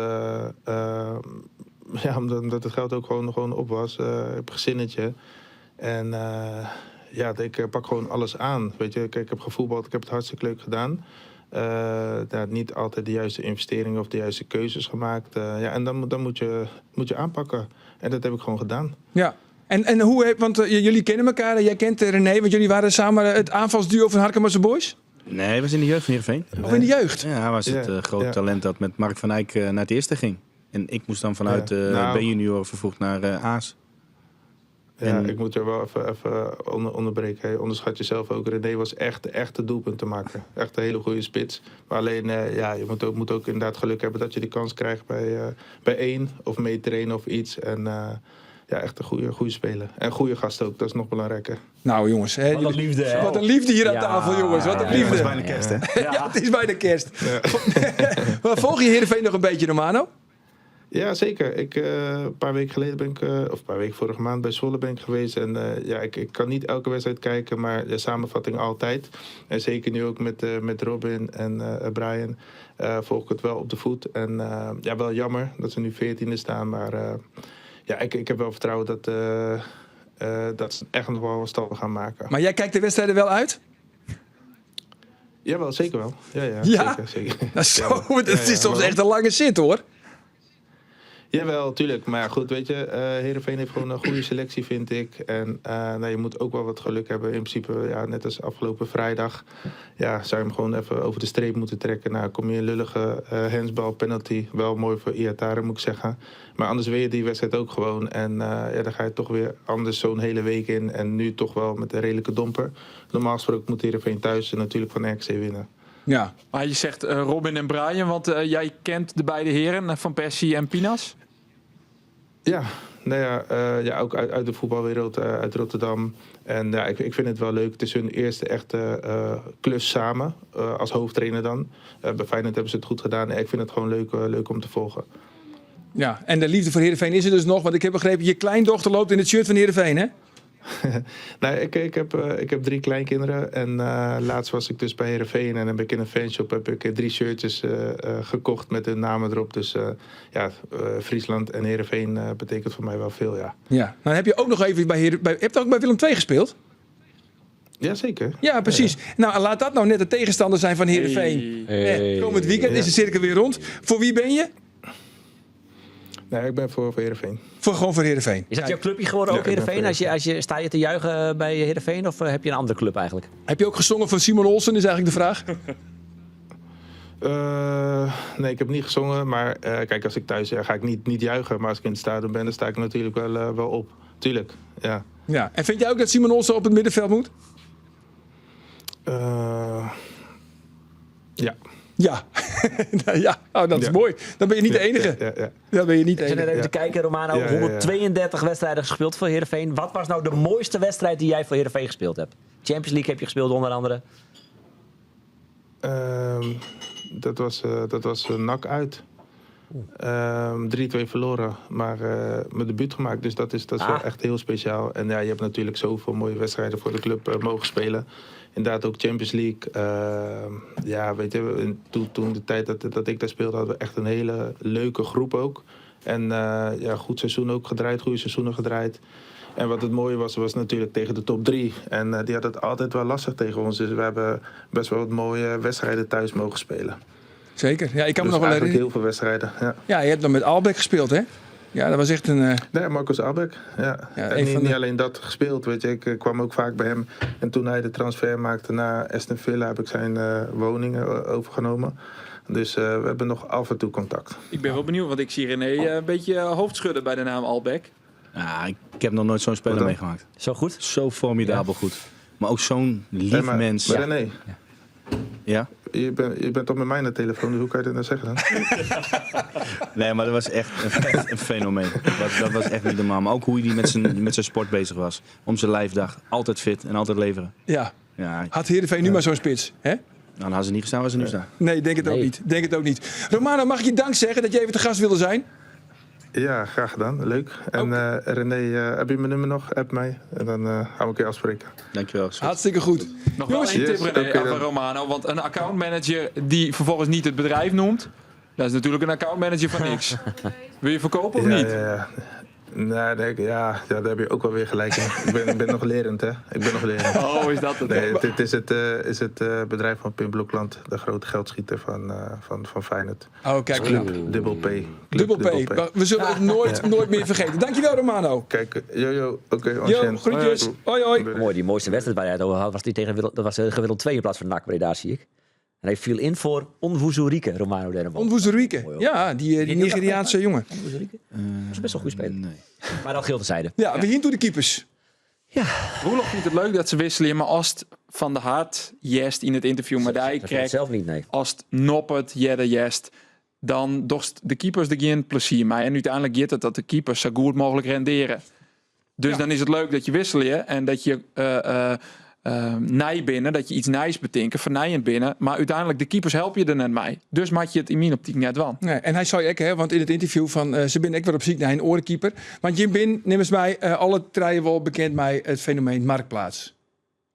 het geld ook gewoon op was. Ik heb een gezinnetje. En ik pak gewoon alles aan. Weet je, kijk, ik heb gevoetbald, ik heb het hartstikke leuk gedaan. Niet altijd de juiste investeringen of de juiste keuzes gemaakt. En dan moet je aanpakken. En dat heb ik gewoon gedaan. Ja. En hoe heb, want jullie kennen elkaar, jij kent René, want jullie waren samen het aanvalsduo van Harkemase Boys? Nee, hij was in de jeugd van Heerenveen. Of in de jeugd? Ja, hij was het grote talent dat met Mark van Eyck naar het eerste ging. En ik moest dan vanuit B-junioren vervoegd naar A's. Ja, ik moet er wel even onderbreken. Hè. Onderschat jezelf ook. René was echt, echt de doelpunt te maken. Echt een hele goede spits. Maar alleen, je moet ook inderdaad geluk hebben dat je de kans krijgt bij één. Of meetrainen of iets. En echt een goede speler. En goede gast ook, dat is nog belangrijker. Nou jongens, hè, Wat een jullie liefde, hè? Wat een liefde hier aan tafel, jongens. Wat een liefde. Het is bijna kerst, hè? Ja, het is bijna kerst. Maar volg je Heerenveen nog een beetje, Romano? Ja, zeker. Ik een paar weken geleden ben ik of een paar weken vorige maand bij Zwolle ben ik geweest. En ik kan niet elke wedstrijd kijken, maar de samenvatting altijd. En zeker nu ook met Robin en Brian volg ik het wel op de voet. En wel jammer dat ze nu 14e staan, maar ik heb wel vertrouwen dat ze echt nog wel wat stappen gaan maken. Maar jij kijkt de wedstrijden wel uit? Jawel, zeker wel. Ja, ja, Ja? zeker, zeker. Nou, zo, Jawel. het Ja, is ja, soms maar echt een lange zit, hoor. Jawel, tuurlijk. Maar ja, goed, Heerenveen heeft gewoon een goede selectie, vind ik. En je moet ook wel wat geluk hebben. In principe, net als afgelopen vrijdag, zou je hem gewoon even over de streep moeten trekken. Nou, kom je een lullige handsbal penalty. Wel mooi voor Ihattaren, moet ik zeggen. Maar anders win je die wedstrijd ook gewoon. En dan ga je toch weer anders zo'n hele week in. En nu toch wel met een redelijke domper. Normaal gesproken moet Heerenveen thuis natuurlijk van RKC winnen. Maar je zegt Robin en Brian, want jij kent de beide heren Van Persie en Pinas. Ja, ook uit de voetbalwereld, uit Rotterdam. En ik vind het wel leuk. Het is hun eerste echte klus samen, als hoofdtrainer dan. Bij Feyenoord hebben ze het goed gedaan. En ik vind het gewoon leuk om te volgen. Ja, en de liefde voor Heerenveen is er dus nog. Want ik heb begrepen, je kleindochter loopt in het shirt van Heerenveen, hè? Nee, ik heb 3 kleinkinderen. En laatst was ik dus bij Heerenveen. En dan heb ik in een fanshop 3 shirtjes gekocht met hun namen erop. Dus Friesland en Heerenveen betekent voor mij wel veel, ja. Ja, nou heb je ook nog even bij Heeren-, bij, heb je ook bij Willem II gespeeld? Jazeker. Ja, precies. Nou, laat dat nou net de tegenstander zijn van Heerenveen. Hey. Komend weekend is de cirkel weer rond. Voor wie ben je? Nee, ik ben voor Heerenveen. Gewoon voor Heerenveen. Is dat jouw clubje geworden ook, Ja, ik ben Heerenveen? voor Sta je te juichen bij Heerenveen of heb je een andere club eigenlijk? Heb je ook gezongen voor Simon Olsson, is eigenlijk de vraag. Nee, ik heb niet gezongen. Maar als ik thuis ben, ga ik niet juichen. Maar als ik in het stadion ben, dan sta ik natuurlijk wel op. Tuurlijk, ja. Ja. En vind jij ook dat Simon Olsson op het middenveld moet? Ja. Ja, nou ja, oh, dat is mooi. Dan ben je niet de enige. Ja, ja. Dan ben je niet de Ik zit net enige. even te kijken, Romano. 132 wedstrijden gespeeld voor Heerenveen. Wat was nou de mooiste wedstrijd die jij voor Heerenveen gespeeld hebt? Champions League heb je gespeeld onder andere. Dat was NAC uit. 3-2 verloren, maar mijn debuut gemaakt. Dus dat is wel echt heel speciaal. En ja, je hebt natuurlijk zoveel mooie wedstrijden voor de club mogen spelen. Inderdaad ook Champions League. Ja, weet je, in, toen, toen de tijd dat ik daar speelde, hadden we echt een hele leuke groep ook. En ja, goed seizoen ook gedraaid, goede seizoenen gedraaid. En wat het mooie was, was natuurlijk tegen de top 3. En die had het altijd wel lastig tegen ons. Dus we hebben best wel wat mooie wedstrijden thuis mogen spelen. Zeker. Ja, ik kan me Dus nog wel eigenlijk herinneren. heel veel wedstrijden, ja. Ja, je hebt nog met Albeck gespeeld, hè? Ja, dat was echt een... Nee, Marcus Allbäck, ja. Ja, En een van de niet alleen dat gespeeld, weet je. Ik kwam ook vaak bij hem. En toen hij de transfer maakte naar Aston Villa, heb ik zijn woning overgenomen. Dus we hebben nog af en toe contact. Ik ben wel benieuwd, want ik zie René een beetje hoofdschudden bij de naam Allbäck. Ja, ik heb nog nooit zo'n speler Wat dan? meegemaakt. Zo goed? Zo formidabel goed. Maar ook zo'n lief Nee, mens. Maar René, Ja? je bent toch met mij aan de telefoon, dus hoe kan je dat nou zeggen dan? Nee, maar dat was echt een fenomeen. Dat was echt niet normaal. Maar ook hoe hij met zijn sport bezig was. Om zijn lijfdag. Altijd fit en altijd leveren. Ja. Ja. Had Heerenveen nu maar zo'n spits, hè? Nou, dan hadden ze niet gestaan waar ze nu staan. Nee, denk het ook Nee. niet. Denk het ook niet. Romano, mag ik je dank zeggen dat je even te gast wilde zijn? Ja, graag gedaan. Leuk. En René, heb je mijn nummer nog? App mij. En dan gaan we een keer afspreken. Dankjewel. Hartstikke goed. Nog wel Jongens. één tip, Yes, René, oké van dan. Romano. Want een accountmanager die vervolgens niet het bedrijf noemt, dat is natuurlijk een accountmanager van niks. Wil je verkopen of Ja, niet? ja, ja. Nee, nee, ja, ja, daar heb je ook wel weer gelijk in. Ik ben nog lerend, hè. Ik ben nog lerend. Oh, is dat het? Nee, dit is het bedrijf van Pim Blokland, de grote geldschieter van Feyenoord. Oh, kijk. Club Dubbel P. Club Dubbel P. Dubbel P. We zullen het nooit meer vergeten. Dankjewel, Romano. Kijk, yo, yo. Oké, Yo, Ancien. groetjes. Hoi, hoi. Mooi, die mooiste wedstrijd waar hij het over had, was die tegen Willem, dat was tegen Willem II in plaats van NAC Breda, zie ik. En hij viel in voor Onwuzurike, Romano Denneboom. Onwuzurike. Mooi, hoor. Ja, die Nigeriaanse jongen. Onwuzurike? Dat is best wel een goede speler. Nee. Maar dat geldt terzijde. Ja, we gaan toe de keepers. Ja. Roelof vindt het leuk dat ze wisselen, maar als het Van der Hart jest in het interview, maar daar Dat vindt krijgt zelf niet, nee. Als het Noppert, Jedde jest, dan dorst de keepers er geen plezier mee. En uiteindelijk gaat het dat de keepers zo goed mogelijk renderen. Dus dan is het leuk dat je wisselen en dat je nij binnen, dat je iets nijs betinken, vernijend binnen. Maar uiteindelijk, de keepers helpen je er net mee. Dus maak je het in mijn optiek net wel. Nee, en hij zei ook, hè, want in het interview van ze binnen ik weer op ziek naar een orenkeeper. Want Jim Bin, neem eens mij, alle treien wel bekend mij het fenomeen Marktplaats.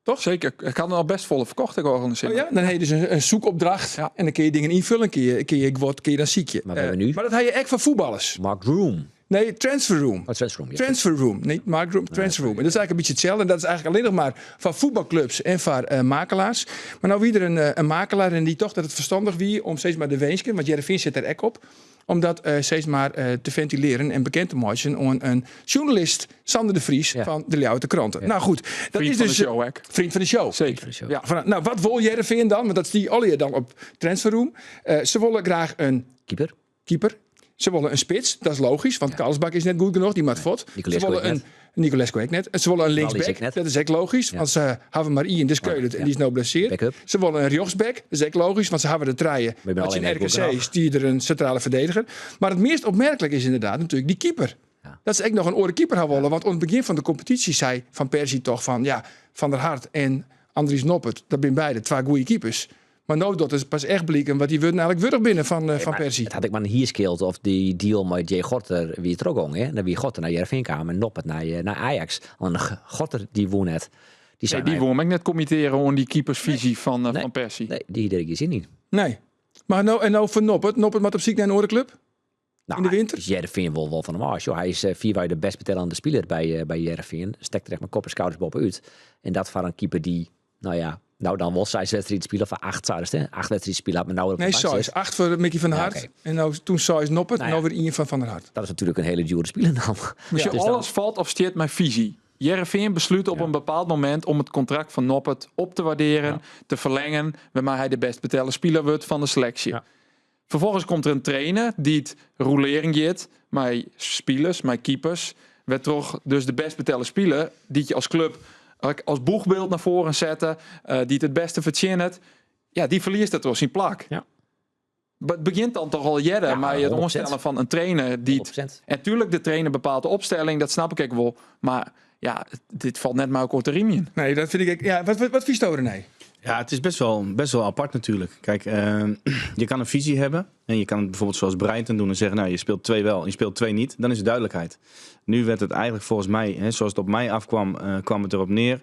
Toch? Zeker. Ik had er al best volle verkocht, ik organiseer. Oh ja? Dan heb je dus een zoekopdracht. En dan kun je dingen invullen. Kun je, kun je, wat, kun je dan ziek je. Maar we hebben nu Maar dat had je echt van voetballers. Mark Room. Nee, Transfer Room. Oh, Transfer Room, ja. Transfer Room. Nee, Mark Room, Transfer Room. En dat is eigenlijk een beetje hetzelfde. En dat is eigenlijk alleen nog maar van voetbalclubs en van makelaars. Maar nou wie er een makelaar en die toch dat het verstandig wie om steeds maar de wensken, want Jereveen zit er ek op, om dat steeds maar te ventileren en bekend te maken aan een journalist, Sander de Vries, van de Ljouwte Kranten. Nou goed, dat Vriend is van dus de show, hè? Vriend van de show. Zeker. Vriend van de show. Ja. Van, nou, wat wil Jereveen dan? Want dat is die Olje dan op Transfer Room. Ze willen graag een keeper. Keeper. Ze willen een spits, dat is logisch, want Karlsbakk is net goed genoeg, die maakt vod. Nicolescu Ze willen ook een net. Nicolescu ook net. Ze willen een Wally is linksback, ook net. dat is ook logisch, want ze hebben maar één, dus Keulen, en die is nou blesseerd. Backup. Ze willen een rechtsback, dat is ook logisch, want ze hebben de treien. Maar je bent Want in alleen net goed RKC genoeg. is die er een centrale verdediger. Maar het meest opmerkelijk is inderdaad natuurlijk die keeper. Dat ze ook nog een oren keeper gaan willen, want aan het begin van de competitie zei Van Persie toch van, ja, Van der Hart en Andries Noppert, dat zijn beide twee goede keepers. Maar nou, dat is pas echt blikken, want die worden eigenlijk wurg binnen Nee, van maar Persie. Het had ik maar hier scheeld of die deal met Jay Gorter wie het er ook ging, hè? Dan wie Gorter naar Heerenveen kwam en Noppert naar Ajax. Want Gorter die won het. Die zei Nee, die mij- won ik net committeren om die keepersvisie van Persie. Nee, die deed ik zin in. Nee. Maar nou, en nou voor Noppert. Noppert moet op ziek naar een orenclub? Nou, in de winter? Dus Heerenveen wil wel van hem af. Joh. Hij is vier waar de best betalende speler bij Heerenveen. Stekt er echt mijn kop en schouders bovenuit. En dat van een keeper die, nou ja, nou dan wel zes wedstrijden spelen van 8 zouden ze, hè? 8 wedstrijden spelen, maar nou op de Nee, bank Sijs. zit. 8 voor Mickey van der Ja, Hart. oké. En nou, toen Sijs Noppert, Nou ja. nou weer 1 van Van der Hart. Dat is natuurlijk een hele dure speler dan. Dus je Dus dan- alles valt of stiert mijn visie. Heerenveen besluit op een bepaald moment om het contract van Noppert op te waarderen, te verlengen, waarmee hij de best betaalde speler wordt van de selectie. Vervolgens komt er een trainer die het rolering geeft, mijn spelers, mijn keepers, werd toch dus de best betaalde speler die je als club als boegbeeld naar voren zetten, die het het beste verdient. Ja, die verliest dat toch zijn plak. Het begjint dan toch al earder mei it 100%. oanstellen fan in trainer dy't. 100%. En tuerlik, de trainer bepaalt de opstelling, dat snap ik ek wol. Mar ja, dit falt net mei elkoar te rymjen. Nee, dat fyn ik ek. Ja, wat fynsto, René? Ja, het is best wel apart natuurlijk. Kijk, je kan een visie hebben. En je kan het bijvoorbeeld zoals Brighton doen en zeggen... nou, je speelt twee wel en je speelt twee niet. Dan is er duidelijkheid. Nu werd het eigenlijk volgens mij, hè, zoals het op mij afkwam... kwam het erop neer.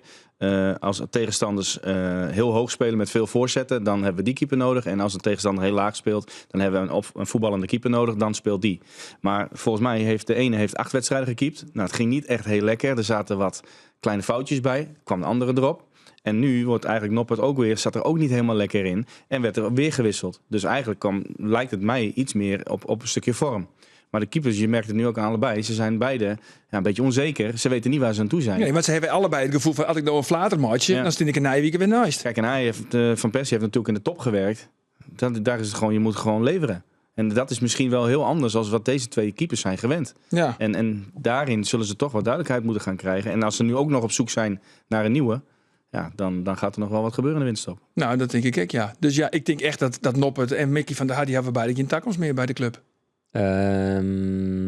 Als tegenstanders heel hoog spelen met veel voorzetten... dan hebben we die keeper nodig. En als een tegenstander heel laag speelt... dan hebben we een voetballende keeper nodig. Dan speelt die. Maar volgens mij heeft de ene 8 wedstrijden gekiept. Nou, het ging niet echt heel lekker. Er zaten wat kleine foutjes bij. Kwam de andere erop. En nu wordt eigenlijk Noppert ook weer, zat er ook niet helemaal lekker in. En werd er weer gewisseld. Dus eigenlijk lijkt het mij iets meer op een stukje vorm. Maar de keepers, je merkt het nu ook aan allebei. Ze zijn beide, ja, een beetje onzeker. Ze weten niet waar ze aan toe zijn. Nee, want ze hebben allebei het gevoel van, als ik nou een flater maatje, dan sta ik een Nijwijk weer naast. Kijk, en hij heeft, Van Persie heeft natuurlijk in de top gewerkt. Daar is het gewoon, je moet gewoon leveren. En dat is misschien wel heel anders dan wat deze twee keepers zijn gewend. En daarin zullen ze toch wat duidelijkheid moeten gaan krijgen. En als ze nu ook nog op zoek zijn naar een nieuwe... Ja, dan gaat er nog wel wat gebeuren in de winterstop. Nou, dat denk ik ook, ja. Dus ja, ik denk echt dat Noppert en Mickey van der Haar... die hebben beide geen toekomst meer bij de club.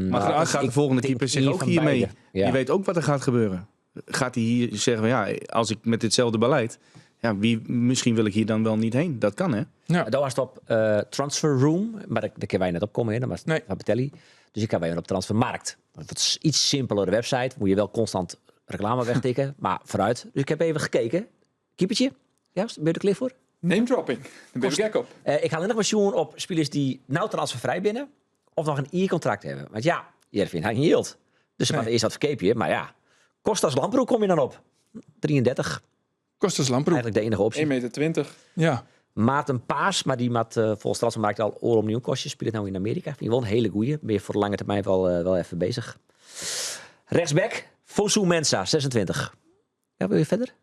Maar gaat de volgende Ik keeper denk zich een ook van hiermee? beide. Ja. Die weet ook wat er gaat gebeuren. Gaat hij hier zeggen van, ja, als ik met ditzelfde beleid... Ja, misschien wil ik hier dan wel niet heen. Dat kan, hè? Daar was het op Transfer Room, maar daar kunnen wij net op komen, hè? Dat was van Patelli. Dus ik kan wij op Transfermarkt. Dat is iets simpelere website. Moet je wel constant reclame wegtikken, maar vooruit. Dus ik heb even gekeken. Keepertje, ja, ben je er klaar voor? Name dropping. Daar ben ik gek op. Ik ga alleen nog maar zoeken op spelers die nou transfervrij binnen of nog een I-contract hebben. Want ja, Jervin had geen yield. Dus ze hadden eerst wat verkeepje, maar ja. Kostas Lamprou kom je dan op. 33. Kostas Lamprou. Eigenlijk de enige optie. één meter twintig. Maarten Paas, maar die maakt volgens Transfermarkt al oor opnieuw kostjes. Speelt nou in Amerika. Vind ik wel een hele goeie. Ben je voor de lange termijn wel even bezig. Rechtsback, Fosu Mensah, 26. Ja, wil je verder?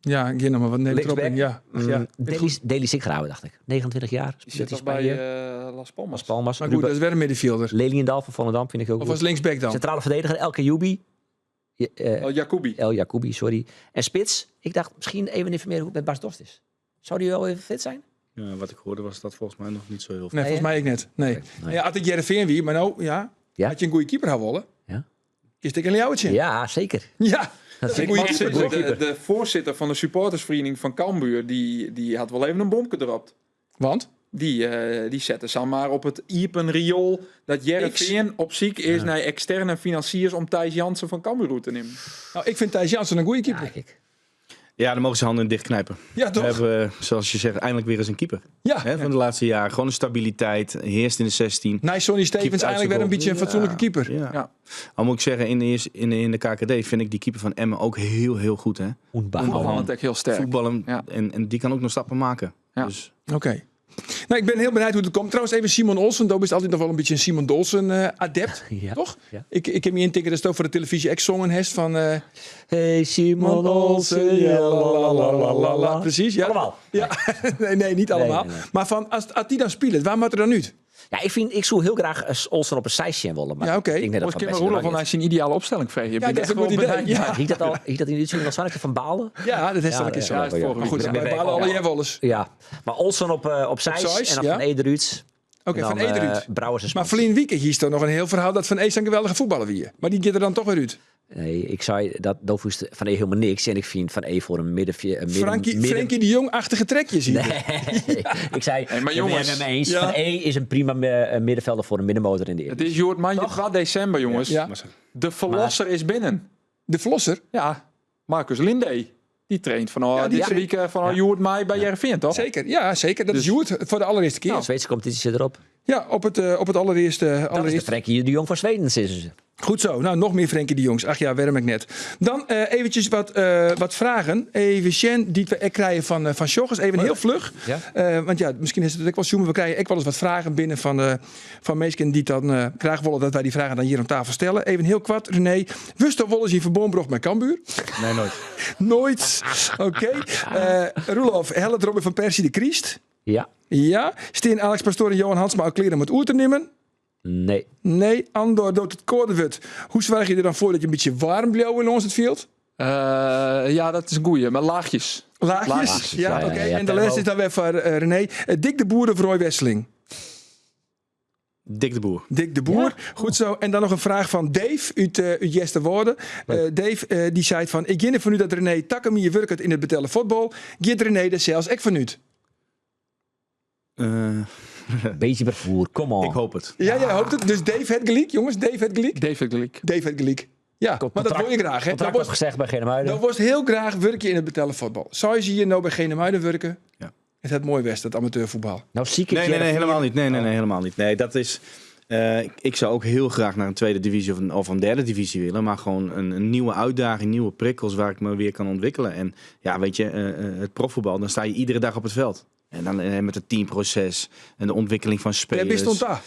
Ja, ik nog maar wat neem Linksback. erop in. Ja. Ach, ja. Daley Daley Sinkgraven, dacht ik. 29 jaar. Die zit Speelt in nog bij, Spanje. Las Palmas. Las Palmas. Maar goed, dat is weer een middenvelder. Leliendal van Volendam vind ik ook Of goed. was linksback dan? Centrale verdediger, El Kayoubi. El Jacoubi. El Jacoubi, sorry. En spits, ik dacht misschien even informeren hoe het met Bas Dost is. Zou die wel even fit zijn? Ja, wat ik hoorde was dat volgens mij nog niet zo heel veel. Nee, volgens mij ook net. Nee. Oké, nee. Ja, had ik Heerenveen wie, maar nou, ja. Ja? Had je een goede keeper hadden willen? Ja. Is het een jouwtje? Ja, zeker. Ja. Dat is Ik een mag goede zeggen, keeper. de voorzitter van de supportersvereniging van Cambuur, die had wel even een bomke erop. Want? Die zette ze maar op het iepen riool dat Heerenveen op ziek is naar externe financiers om Thijs Jansen van Cambuur te nemen. Nou, ik vind Thijs Jansen een goede keeper. Ja, kijk. Ja, dan mogen ze handen dichtknijpen. Ja, toch? We hebben, zoals je zegt, eindelijk weer eens een keeper. Hè, van de laatste jaren. Gewoon een stabiliteit. Heerst in de 16. Nee, Sonny Stevens Keept uit eindelijk zijn weer een goal. beetje een fatsoenlijke keeper. Al moet ik zeggen, in de KKD vind ik die keeper van Emmen ook heel, heel goed. Hè? Voetballend ook heel sterk. Voetballen. En die kan ook nog stappen maken. Dus. Oké. Nou, ik ben heel benieuwd hoe het komt. Trouwens, even Simon Olsson. Doop is altijd nog wel een beetje een Simon Olsson adept, toch? Ja. Ik heb me intikken dat het ook voor de televisie ex-zongen heeft van... Hey Simon Olsson, ja, la, la, la, la, la, la. Precies, ja. Allemaal. Ja. Nee, nee, niet allemaal. Nee, nee, nee. Maar van, als die dan speelt, waar moet er dan nu? Ja, ik zou heel graag Olsson op een zijsje willen. Maar Ja, oké. ik denk net dat Volgens Van Kim Persie Roelof er van nog hij zijn ideale opstelling vregen. Ja, Ik ben dat is echt een goed wel idee. benieuwd. Ja. niet. Hiet dat al, hiet dat in de uitzending al Sanneke van Balen? Ja, dat is dan een keer zo. Ja, is het vorige Maar goed, week. wij balen alle jij wel eens. Ja, maar Olsson op Zeist Zeist, en dan ja. Van Ederuut. Oké, En Van dan, Ederuut. Brouwers en Maar Smans. Verlien Wieke, hier is dan nog een heel verhaal dat Van Ees een geweldige voetballer wie. Maar die gaat er dan toch weer uit. Nee, ik zei dat Doofus van E helemaal niks. En ik vind Van E voor een midden, midden Frenkie de Jong-achtige trekjes hier. Nee, ik zei, maar ik ben jongens. het met me eens. Ja. Van E is een prima middenvelder voor een middenmotor in de Het Eredivisie. is Joert Mandje 12 december, jongens. Ja. De verlosser is binnen. De verlosser? Ja, Marcus Linde. Die traint van Ja, die deze traint. week van Joert Maai bij Heerenveen, toch? Zeker, ja, zeker. Dat is Joert voor de allereerste keer. De Zweedse competitie zit erop. Ja, op het allereerste. Dat is de allereerste. Frenkie de Jong van Zweden, is ze. Goed zo. Nou, nog meer Frenkie de Jongs. Ach ja, waarom ik net. Dan eventjes wat vragen. Even Sjen, die we echt krijgen van Sjogges. Even heel vlug. Ja. Want ja, misschien is het ook wel zoom. We krijgen echt wel eens wat vragen binnen van mensen die dan graag willen dat wij die vragen dan hier aan tafel stellen. Even heel kwart, René. Wist dat wel eens in verbond met Cambuur? Nee, nooit. Nooit. Oké. Roelof, Helle Robin van Persie de Christ. Ja. Ja. Steen Alex Pastoor en Johan Hansma ook kleren om het oer te nemen? Nee. Nee, Andor doet het koordewut. Hoe zorg je er dan voor dat je een beetje warm blijft in ons het veld? Ja, dat is een goeie, maar laagjes. Laagjes? Laagjes, Ja, ja, oké. ja, ja, En de les thermo. is dan weer voor René. Dick de Boer of Roy Wesseling? Dick de Boer. Dick de Boer. Goed zo. En dan nog een vraag van Dave uit, uit Jesterwâlde. Dave die zei van, ik gean derfan út dat René takom jier wurket yn it betelle fuotbal. Giet René der sels ek fan út? Beetje vervoer, kom on. Ik hoop het. Ja, jij hoopt het. Dus Dave het gelijk, jongens. Dave het gelijk. Dave het gelijk. Dave het gelijk. Ja, maar dat wil je graag. Hè? Contract opgezegd bij Genemuiden. Dan wordt heel graag werk je in het betelle voetbal. Zou je hier nou bij Genemuiden werken? Ja. Het het mooi West, dat amateurvoetbal. Nou, zie ik Nee, nee, nee, helemaal niet. Nee, nee, nee, helemaal niet. Nee, dat is. Ik zou ook heel graag naar een tweede divisie of een derde divisie willen. Maar gewoon een nieuwe uitdaging, nieuwe prikkels waar ik me weer kan ontwikkelen. En ja, weet je, het profvoetbal, dan sta je iedere dag op het veld. En dan met het teamproces en de ontwikkeling van Waar spelers. bist daar?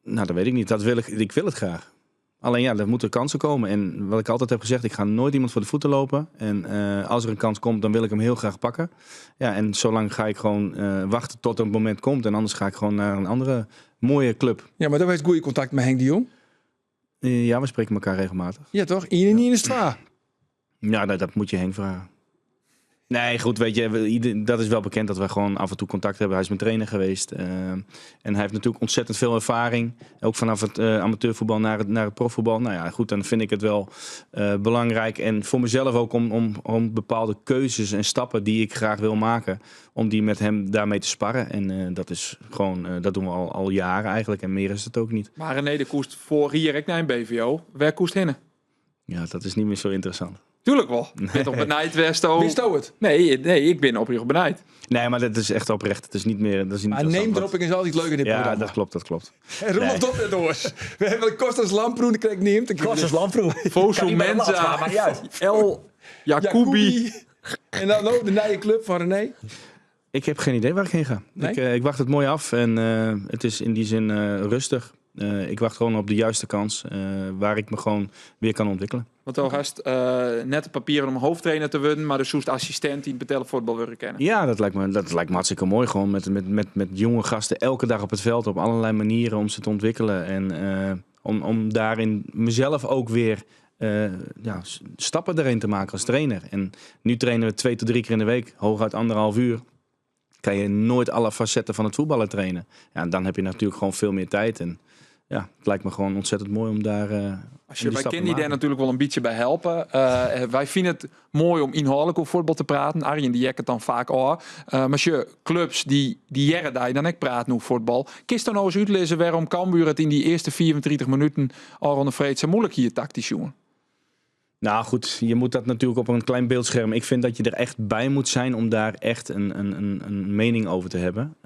Nou, dat weet ik niet. Dat wil ik, ik wil het graag. Alleen ja, er moeten kansen komen. En wat ik altijd heb gezegd, ik ga nooit iemand voor de voeten lopen. En als er een kans komt, dan wil ik hem heel graag pakken. Ja, en zolang ga ik gewoon wachten tot het moment komt. En anders ga ik gewoon naar een andere mooie club. Ja, maar dan heeft goede contact met Henk de Jong. Ja, we spreken elkaar regelmatig. Ja, toch? Ien en ien is twa. Ja, dat moet je Henk vragen. Nee, goed, weet je, dat is wel bekend dat we gewoon af en toe contact hebben. Hij is mijn trainer geweest. En hij heeft natuurlijk ontzettend veel ervaring. Ook vanaf het amateurvoetbal naar het profvoetbal. Nou ja, goed, dan vind ik het wel belangrijk. En voor mezelf ook om bepaalde keuzes en stappen die ik graag wil maken, om die met hem daarmee te sparren. En dat is gewoon, dat doen we al jaren eigenlijk. En meer is het ook niet. Maar René, de koest voor hier ik naar een BVO. Waar koest hinnen? Ja, dat is niet meer zo interessant. Tuurlijk wel. Ik ben toch benijd, Westo? Wist je het? Nee, nee, ik ben oprecht benijd. Nee, maar dat is echt oprecht. Het is niet meer, dat is niet Maar interessant. name dropping is altijd leuk in dit Ja, programma. dat klopt, dat klopt. En Roelof Nee. dat net door. We hebben Kostas Lamproe, die krijg ik niet. Ik Kostas Lamproe. Fosu Kan niet meer Mensa. laten, maar maakt niet uit. El Jacoubi. Jacoubi. En dan ook de nieuwe club van René. Ik heb geen idee waar ik heen ga. Nee? Ik wacht het mooi af en het is in die zin rustig. Ik wacht gewoon op de juiste kans waar ik me gewoon weer kan ontwikkelen. Want al gast net de papieren om hoofdtrainer te worden, maar de soest assistent die het betellen voetbal willen kennen. Ja, dat lijkt me hartstikke mooi. Gewoon met jonge gasten elke dag op het veld op allerlei manieren om ze te ontwikkelen. En om daarin mezelf ook weer stappen erin te maken als trainer. En nu trainen we 2 tot 3 keer in de week, hooguit anderhalf uur. Kan je nooit alle facetten van het voetballen trainen. Ja, en dan heb je natuurlijk gewoon veel meer tijd. En ja, het lijkt me gewoon ontzettend mooi om daar Als je, om die wij stap te kunnen die daar maken. natuurlijk wel een beetje bij helpen. Wij vinden het mooi om inhoudelijk over voetbal te praten. Arjen die jekt het dan vaak al. Maar als je clubs die jaren daar dan ik praat nu voetbal. Kist dan nou eens uitlezen waarom Cambuur het in die eerste 34 minuten al rond de vreed zo moeilijk hier tactisch jongen. Nou goed, je moet dat natuurlijk op een klein beeldscherm. Ik vind dat je er echt bij moet zijn om daar echt een mening over te hebben.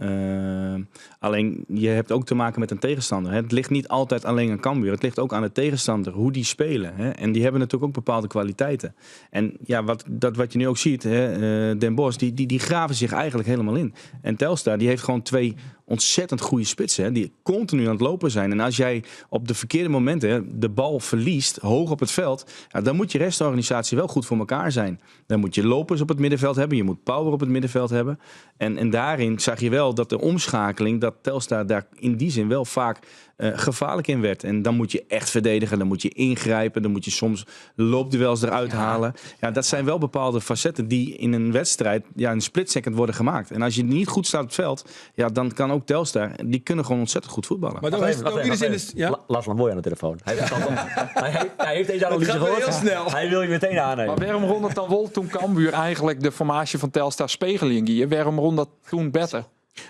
Alleen, je hebt ook te maken met een tegenstander. Hè. Het ligt niet altijd alleen aan Cambuur. Het ligt ook aan de tegenstander, hoe die spelen. Hè. En die hebben natuurlijk ook bepaalde kwaliteiten. En ja, wat, dat wat je nu ook ziet, hè, Den Bosch, die graven zich eigenlijk helemaal in. En Telstar, die heeft gewoon 2 ontzettend goede spitsen, hè, die continu aan het lopen zijn. En als jij op de verkeerde momenten, hè, de bal verliest, hoog op het veld, ja, dan moet je restorganisatie wel goed voor elkaar zijn. Dan moet je lopers op het middenveld hebben, je moet power op het middenveld hebben. En daarin zag je wel dat de omschakeling, dat Telstar daar in die zin wel vaak gevaarlijk in werd. En dan moet je echt verdedigen, dan moet je ingrijpen, dan moet je soms loopduels eruit halen. Ja, dat zijn wel bepaalde facetten die in een wedstrijd, ja, in een split second worden gemaakt. En als je niet goed staat op het veld, ja, dan kan ook Telstar, die kunnen gewoon ontzettend goed voetballen. Maar dan Wacht is even, het wacht ook even, iedereen wacht in de even. ja? Lars Lamboy aan de telefoon. Hij heeft, het al, hij, hij, hij heeft deze analyse Het gaat wel gehoord. heel snel. Hij wil je meteen aannemen. Maar waarom rond het dan wel toen Cambuur eigenlijk de formatie van Telstar spegeling hier? Waarom rond dat toen beter?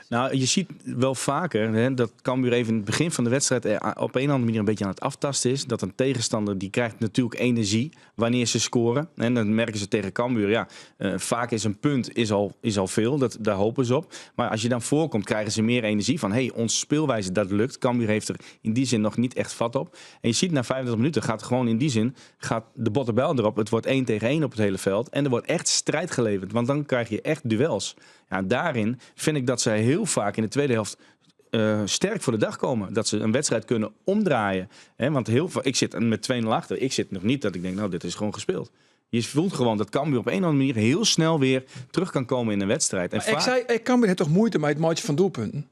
Nou, je ziet wel vaker, hè, dat Cambuur even in het begin van de wedstrijd er op een of andere manier een beetje aan het aftasten is. Dat een tegenstander, die krijgt natuurlijk energie wanneer ze scoren. En dan merken ze tegen Cambuur, vaak is een punt is al veel, daar hopen ze op. Maar als je dan voorkomt, krijgen ze meer energie van, hey, onze speelwijze, dat lukt. Cambuur heeft er in die zin nog niet echt vat op. En je ziet na 35 minuten gaat gewoon in die zin, gaat de bottenbel erop. Het wordt 1 tegen 1 op het hele veld. En er wordt echt strijd geleverd, want dan krijg je echt duels. Ja, en daarin vind ik dat zij heel vaak in de tweede helft sterk voor de dag komen. Dat ze een wedstrijd kunnen omdraaien. Hè, want heel ik zit met 2-0 achter. Ik zit nog niet dat ik denk, nou, dit is gewoon gespeeld. Je voelt gewoon dat Cambuur op een of andere manier heel snel weer terug kan komen in een wedstrijd. En Maar ik vaak zei, Cambuur heeft toch moeite met het maatje van doelpunten?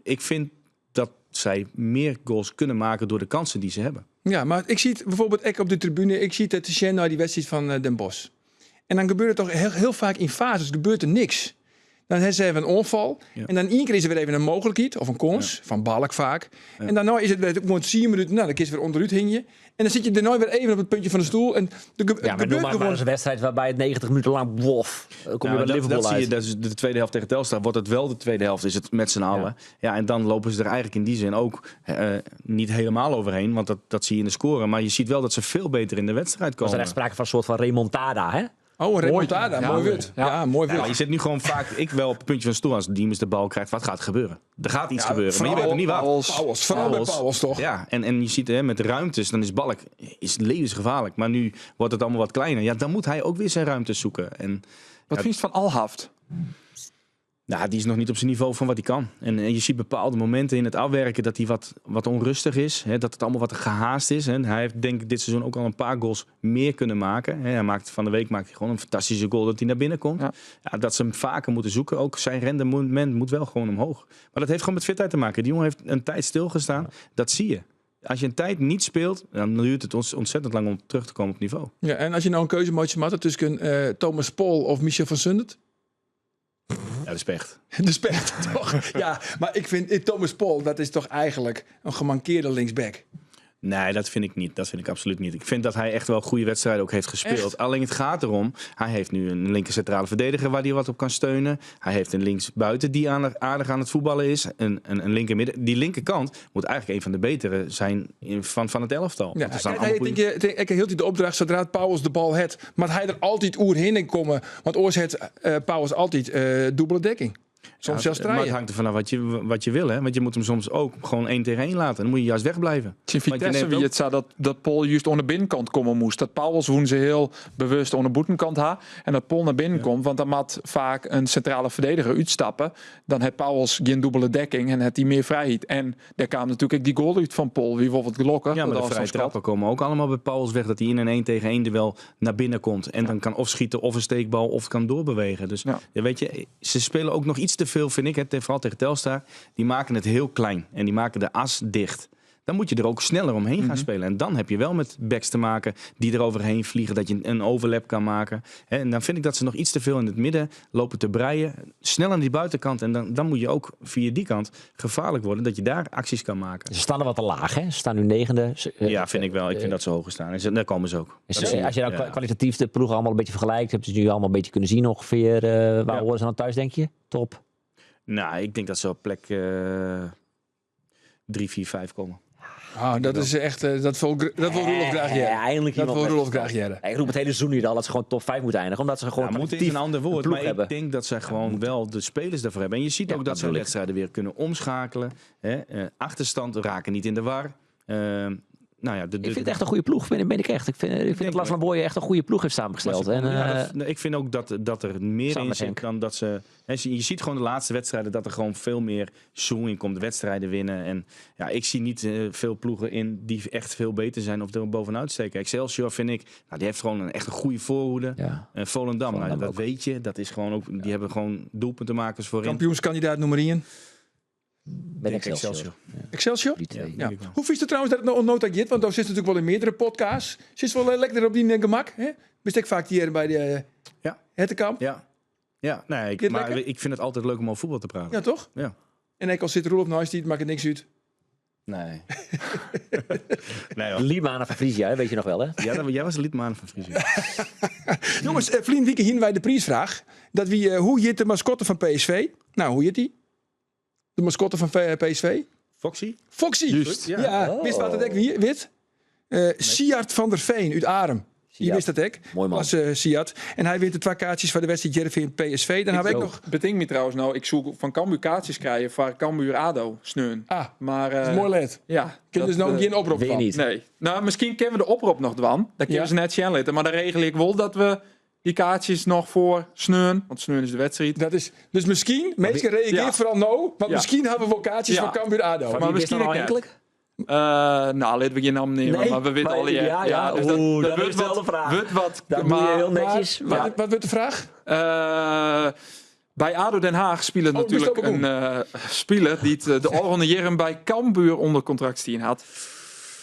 Ik vind dat zij meer goals kunnen maken door de kansen die ze hebben. Ja, maar ik zie het bijvoorbeeld ik op de tribune. Ik zie het te zien naar die wedstrijd van Den Bosch. En dan gebeurt het toch heel, heel vaak in fases, gebeurt er niks. Dan ha se even in oanfal. En dan ien kear is der wer even in mooglikheid of in kâns, fan Balk faak. En dêrnei is it wer gewoan tsien minuten, no, dan kinst wer ûnderút hingje. En dan sitte je dêrnei wer even op it puntje fan de stoel. En der Ja, maar noem gebeurt maar, maar gewoan. eens een wedstrijd waarbij het 90 minuten lang, wof, kom je Nou, bij dat, Liverpool dat zie je, uit. dat is de tweede helft tegen Telstar wordt het wel de tweede helft, is het met z'n allen. Ja. en dan lopen ze er eigenlijk in die zin ook niet helemaal overheen, want dat zie je in de score. Maar je ziet wel dat ze veel beter in de wedstrijd Was er komen. echt sprake van een soort van remontada, hè? Oh, een remontada, mooi wut. Ja, mooi Ja, wut. maar je zit nu gewoon vaak, ik wel op het puntje van de stoel als Diemers de bal krijgt. Wat gaat er gebeuren? Er gaat iets Ja, gebeuren, maar je vooral weet nog niet wat. Pauwels. Pauwels, vooral bij Pauwels toch? Ja, en je ziet hè, met de ruimtes, dan is Balk is levensgevaarlijk. Maar nu wordt het allemaal wat kleiner. Ja, dan moet hij ook weer zijn ruimtes zoeken. En, Wat ja, vind je van Alhaft? Nou, die is nog niet op zijn niveau van wat hij kan. En je ziet bepaalde momenten in het afwerken dat hij wat onrustig is. Hè, dat het allemaal wat gehaast is. En hij heeft denk ik dit seizoen ook al een paar goals meer kunnen maken. Hè, hij maakt, van de week maakt hij gewoon een fantastische goal dat hij naar binnen komt. Ja. Ja, dat ze hem vaker moeten zoeken. Ook zijn rendement moet wel gewoon omhoog. Maar dat heeft gewoon met fitheid te maken. Die jongen heeft een tijd stilgestaan. Dat zie je. Als je een tijd niet speelt, dan duurt het ons ontzettend lang om terug te komen op niveau. Ja, en als je nou een keuze moet maken tussen Thomas Pol of Michel van Sundert? Ja, dat is echt. De specht, toch? Ja, maar ik vind Thomas Pol, dat is toch eigenlijk een gemankeerde linksback. Nee, dat vind ik niet. Dat vind ik absoluut niet. Ik vind dat hij echt wel goede wedstrijden ook heeft gespeeld. Echt? Alleen het gaat erom, hij heeft nu een linker centrale verdediger waar hij wat op kan steunen. Hij heeft een linksbuiten die aardig aan het voetballen is. Een linker midden. Die linkerkant moet eigenlijk een van de betere zijn van het elftal. Ja, Want er staan hij, allemaal denk goede- je, denk, ik hield hij de opdracht zodra het Pauwels de bal het, maar hij er altijd oer heen komen. Want oors het Pauwels altijd dubbele dekking. Soms Ja, zelfs Maar het draaien. hangt er vanaf wat je wil. Hè? Want je moet hem soms ook gewoon 1 tegen 1 laten. Dan moet je juist wegblijven. In Want je Vitesse neemt wie ook- het zei dat Pol juist aan de binnenkant komen moest. Dat Pauwels woen ze heel bewust aan de boetenkant ha. En dat Pol naar binnen komt, want dan moet vaak een centrale verdediger uitstappen. Dan heeft Pauwels geen dubbele dekking en heeft hij meer vrijheid. En daar kwam natuurlijk ook die goal uit van Pol. Wie wil wat gelokken. Ja, maar de vrije trappen komen ook allemaal bij Pauwels weg. Dat hij in een 1 tegen 1 duel naar binnen komt. En dan kan of schieten of een steekbal of kan doorbewegen. Dus ja, weet je, ze spelen ook nog iets te veel, vind ik. Hè, vooral tegen Telstar. Die maken het heel klein. En die maken de as dicht. Dan moet je er ook sneller omheen gaan spelen. En dan heb je wel met backs te maken die er overheen vliegen. Dat je een overlap kan maken. Hè, en dan vind ik dat ze nog iets te veel in het midden lopen te breien. Snel aan die buitenkant. En dan moet je ook via die kant gevaarlijk worden. Dat je daar acties kan maken. Ze staan er wat te laag, hè? Ze staan nu negende. Ze, Ja, vind ik wel. Ik vind dat ze hoger staan. En daar komen ze ook. Is Dat zie je. als je nou Ja. kwalitatief de ploeg allemaal een beetje vergelijkt, hebben ze nu allemaal een beetje kunnen zien ongeveer. Waar horen ze dan thuis, denk je? Top. Nou, ik denk dat ze op plek 3, 4, 5 komen. Ah, dat is echt, dat wil Roelof graag Ja, jaren. eindelijk Dat iemand wil met Roelof graag jaren. Ik roep het hele seizoen niet al dat ze gewoon top 5 moeten eindigen. Omdat ze gewoon Ja, moeten is kwalitatief een ander een woord, ploeg maar hebben. ik denk dat zij gewoon wel de spelers daarvoor hebben. En je ziet ook dat dat ze bedoel ik. wedstrijden weer kunnen omschakelen. Hè? Achterstand raken niet in de war. Nou ja, Ik vind het echt een goede ploeg, ben ik echt. Ik vind dat Lars van Booyen echt een goede ploeg heeft samengesteld. Maar ze- En, ja, dat, nee, ik vind ook dat er meer samen in met zit Henk. dan dat ze... Hè, je ziet gewoon de laatste wedstrijden dat er gewoon veel meer zoen in komt. Wedstrijden winnen. En ja, ik zie niet veel ploegen in die echt veel beter zijn of er bovenuit steken. Excelsior vind ik, nou, die heeft gewoon een echt een goede voorhoede. Ja. En Volendam, nou, Volendam dat ook. weet je. Dat is gewoon ook, die hebben gewoon doelpuntenmakers voorin. Kampioenskandidaat nummer 1. Ben Denk Excelsior. Excelsior? Die twee. Ja. Hoe vies het trouwens dat het nou nota gaat? Want daar zit natuurlijk wel in meerdere podcasts. Zit wel lekker op die gemak. Hè? Bist ik vaak hier bij de Ja. Hertenkamp? Ja. Ja, nee, Dit maar lekker? ik vind het altijd leuk om over voetbal te praten. Ja, toch? Ja. En ik al zit Roelof naast die, het maakt het niks uit. Nee. nee hoor. Limana van Frisia, hè, weet je nog wel, hè? Ja, jij was de lidmaan van Frisia. Jongens, vriend Wieke, hier wij de prijsvraag. Dat wie, hoe jit de mascotte van PSV? Nou, hoe jit die? De mascotte van PSV? Foxy? Foxy! Juist, Ja, ja. wist wat het ek wie wit? Siart van der Veen uit Arem. Je wist dat ik. Mooi man. Was Siart. En hij wint de twee kaartjes voor de wedstrijd Heerenveen PSV. Dan heb ik nog... Bedenk me trouwens nou, ik zoek van Cambuur kaartjes krijgen voor Cambuur ADO sneun. Ah, maar, dat is mooi let. Ja. Kun je dus nou geen oproep Weet van? niet. Nee. Nou, misschien kennen we de oproep nog dwan. Dan kunnen Ja. ze net zien laten. Maar dan regel ik wel dat we die kaartjes nog voor Sneun, want Sneun is de wedstrijd. Dat is, dus misschien, mensen reageer Ja. vooral nou, want Ja. misschien hebben we wel kaartjes Ja. van Cambuur ADO. Maar Wie wist misschien dan al ik enkelijk? Nou, laten we geen naam nemen, Nee, maar we weten maar- alle ja, ja. Dus dat, Oeh, dat dat wordt is wel wat, de vraag. wordt wat, Dat moet je maar, heel netjes. Wat, Ja. wat wordt de vraag? Bij ADO Den Haag speelde Oh, natuurlijk Mustafa een speler die het, de Oranje Jaren bij Cambuur onder contract stien had.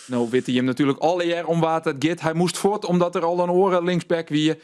Nou weet hij hem natuurlijk alle jaar om wat het gaat. Hij moest voort omdat er al een oren linksback wie.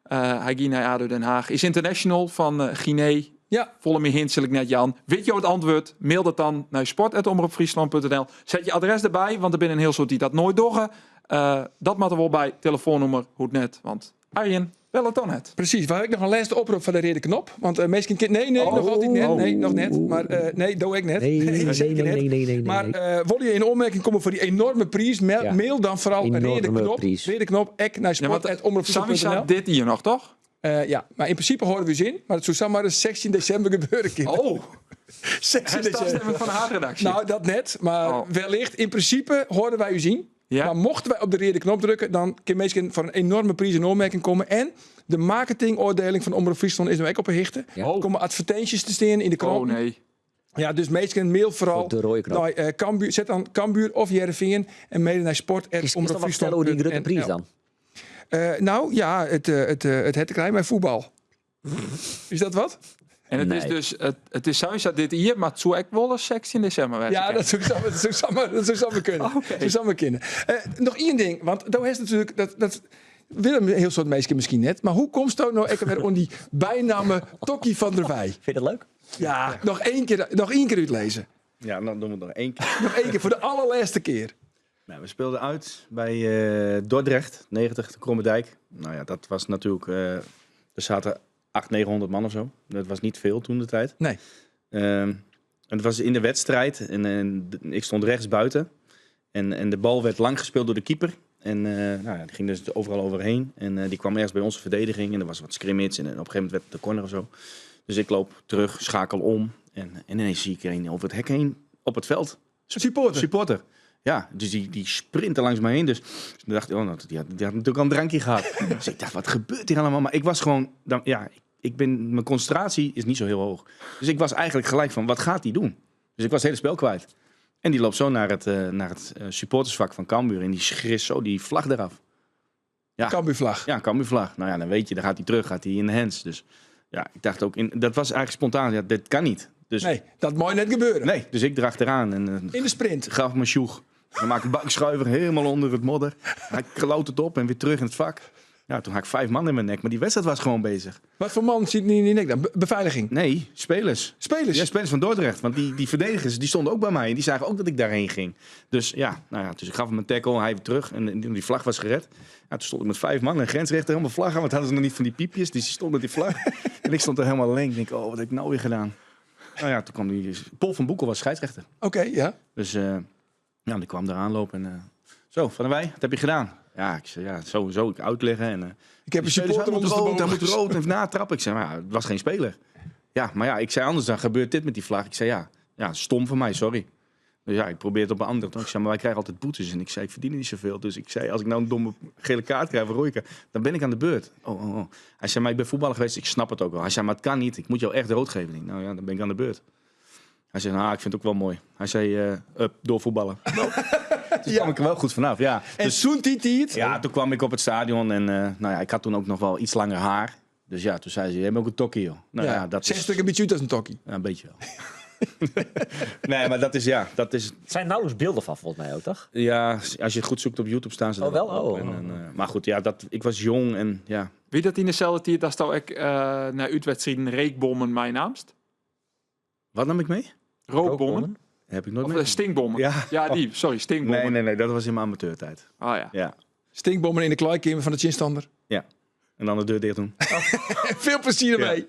Hij ging naar ADO Den Haag. Is international van Guinea. Ja. Folle mear hint sil ik net jaan. Wit jo it antwurd? Mail dat dan nei sport@omropfryslan.nl. Set je adres derby, want der binne in hiel soad dy't dat noait dogge. Eh, dat moat der wol by. Telefoannûmer hoecht net, want Arjen bellet dan net. Presys. We ha ek noch in lêste oprop foar de reade knop. Want eh, minsken kin Nee, nee, noch altyd net. Nee, noch net. Mar eh, nee, do ek net. Nee, nee, seker nee, net. nee, nee, nee, Maar nee. eh wolle je in oanmerking komme foar dy enorme priis, mail, Ja. mail dan foaral Enorme reade knop. priis. Reade knop, ek nei Ja, want sport@omropfryslan.nl. Sowieso dit jier noch, toch? Eh, ja, mar yn prinsipe hâlde we ús yn, mar it soe samar ris 16 desimber gebeure kinne. Oh, 16 het tastimming fan de haadredaksje. Nou, dat net, mar Oh. wellicht. Yn prinsipe hâlde wy ús yn. Ja. Mar mochten wy op de reade knop drukke, dan kinne minsken foar in enorme priis yn oanmerking komme. En de marketingôfdieling fan Omrop Fryslân is no ek op 'e hichte. Ja. Der komme advertinsjes te stean yn de oh kranten. nee. Ja, dus minsken mail foaral Op de rode knop. nei eh, Cambuur. Set dan Cambuur of Hearrenfean en mail nei sport. Kinst kinst noch wat fertelle oer dy grutte priis dan? Eh, nou ja, it, eh, it, eh, it hat te krijen mei fuotbal. Is dat wat? En it is Nee. dus, it is sowieso dit jier, mar it soe ek wol 16 desimber wêze Ja, kinne. dat soe samar, dat soe samar, dat soe samar kinne. Oké. Soe samar kinne. Eh, noch ien ding, want do hast natuerlik dat, dat witte in hiel soad minsken miskien net, mar hoe komsto no ek wer oan dy bynamme Tokkie van der Wij? Vind je dat leuk? Ja, noch ien kear, noch ien kear útlizze. Ja, dan doen we het nog één keer. Noch ien kear foar de allerlêste kear. Nou, we speelden uit bij eh, Dordrecht, 90, de Krommedijk. Nou ja, dat was natuurlijk... eh, er zaten 800, 900 man of zo. Dat was niet veel toen de tijd. Nee. En het was in de wedstrijd en, en ik stond rechts buiten. En, en de bal werd lang gespeeld door de keeper. En eh, nou ja, die ging dus overal overheen. En eh, die kwam ergens bij onze verdediging. En er was wat scrimmage. En, op een gegeven moment werd het de corner of zo. Dus ik loop terug, schakel om. En, en ineens zie ik er een over het hek heen op het veld. Supporter. Supporter. Ja, dus die, die sprintte langs mij heen. Dus toen dacht ik, oh, nou, die had natuurlijk al een drankje gehad. dus ik dacht, wat gebeurt hier allemaal? Maar ik was gewoon, dan, ja, ik, ik ben, mijn concentratie is niet zo heel hoog. Dus ik was eigenlijk gelijk van, wat gaat die doen? Dus ik was het hele spel kwijt. En die loopt zo naar het, eh, naar het eh, supportersvak van Cambuur. En die schrist zo die vlag eraf. Ja. Cambuurvlag. Ja, Cambuurvlag. Nou ja, dan weet je, dan gaat hij terug, gaat hij in de hands. Dus ja, ik dacht ook, in, dat was eigenlijk spontaan. Ja, dit kan niet. Dus, Nee, dat mag net gebeuren. nee, dus ik erachteraan en eh, In de sprint. gaf me sjoeg. Dan maak een bankschuiver helemaal onder het modder. Hij kloot het op en weer terug in het vak. Ja, toen had ik 5 man in mijn nek, maar die wedstrijd was gewoon bezig. Wat voor man zit niet in je nek dan? Beveiliging. Nee, spelers. Spelers. Ja, spelers van Dordrecht. Want die, die verdedigers die stonden ook bij mij. En die zagen ook dat ik daarheen ging. Dus ja, nou ja, dus ik gaf hem een tackle, hij weer terug. En die vlag was gered. Ja, toen stond ik met 5 man en grensrechter helemaal vlag aan. Want hadden ze nog niet van die piepjes. Dus die stond met die vlag. en ik stond er helemaal alleen. Ik denk, oh, wat heb ik nou weer gedaan? Nou ja, toen kwam die... Paul van Boekel was scheidsrechter. Oké, ja. Dus eh, ja, die kwam eraan lopen en... eh, zo, Van der Wij, wat heb je gedaan? Ja, ik zei, ja, zo, zo, ik uitleggen. En, eh, Ik heb een die spelers, supporter hij moet ondersteboven. rood, hij moet rood en natrappen. Ik zei, maar ja, het was geen speler. Ja, maar ja, ik zei anders, dan gebeurt dit met die vlag. Ik zei, ja, ja stom van mij, sorry. Dus ja, ik probeer het op een andere toon. Ik zei, maar wij krijgen altijd boetes. En ik zei, ik verdien er niet zoveel. Dus ik zei, als ik nou een domme gele kaart krijg van Royke, dan ben ik aan de beurt. Oh, oh, oh. Hij zei, maar ik ben voetballer geweest, ik snap het ook wel. Hij zei, maar het kan niet, ik moet jou echt rood geven. Ik denk, nou ja, dan ben ik aan de beurt. Hij zei, nou, ik vind het ook wel mooi. Hij zei, eh up, doorvoetballen. Nou, toen kwam ik er wel goed vanaf, ja. En Dus- zoent die het? ja, toen kwam ik op het stadion en eh, nou ja, ik had toen ook nog wel iets langer haar. Dus ja, toen zei ze, jij bent ook een tokkie, joh. Nou ja, dat Zes is... stuk een beetje uit als een tokkie. Ja, een beetje wel. nee, maar dat is, ja, dat is... Het zijn nauwelijks beelden van, volgens mij ook, toch? Ja, als je het goed zoekt op YouTube staan ze er Oh, wel? op. Oh. En, en, eh, maar goed, ja, dat, ik was jong en ja... Wie dat in dezelfde tijd dat zou ik eh naar uitwedstrijden reekbommen mijn naamst? Wat nam ik mee? Rookbommen? Heb ik nooit Of mee. eh, stinkbommen. Ja. Ja, die. Sorry, stinkbommen. Nee, nee, nee, dat was in mijn amateurtijd. Ah ja. Ja. Stinkbommen in de kleikamer van de chinstander. Ja. En dan de deur dicht doen. Veel plezier ermee.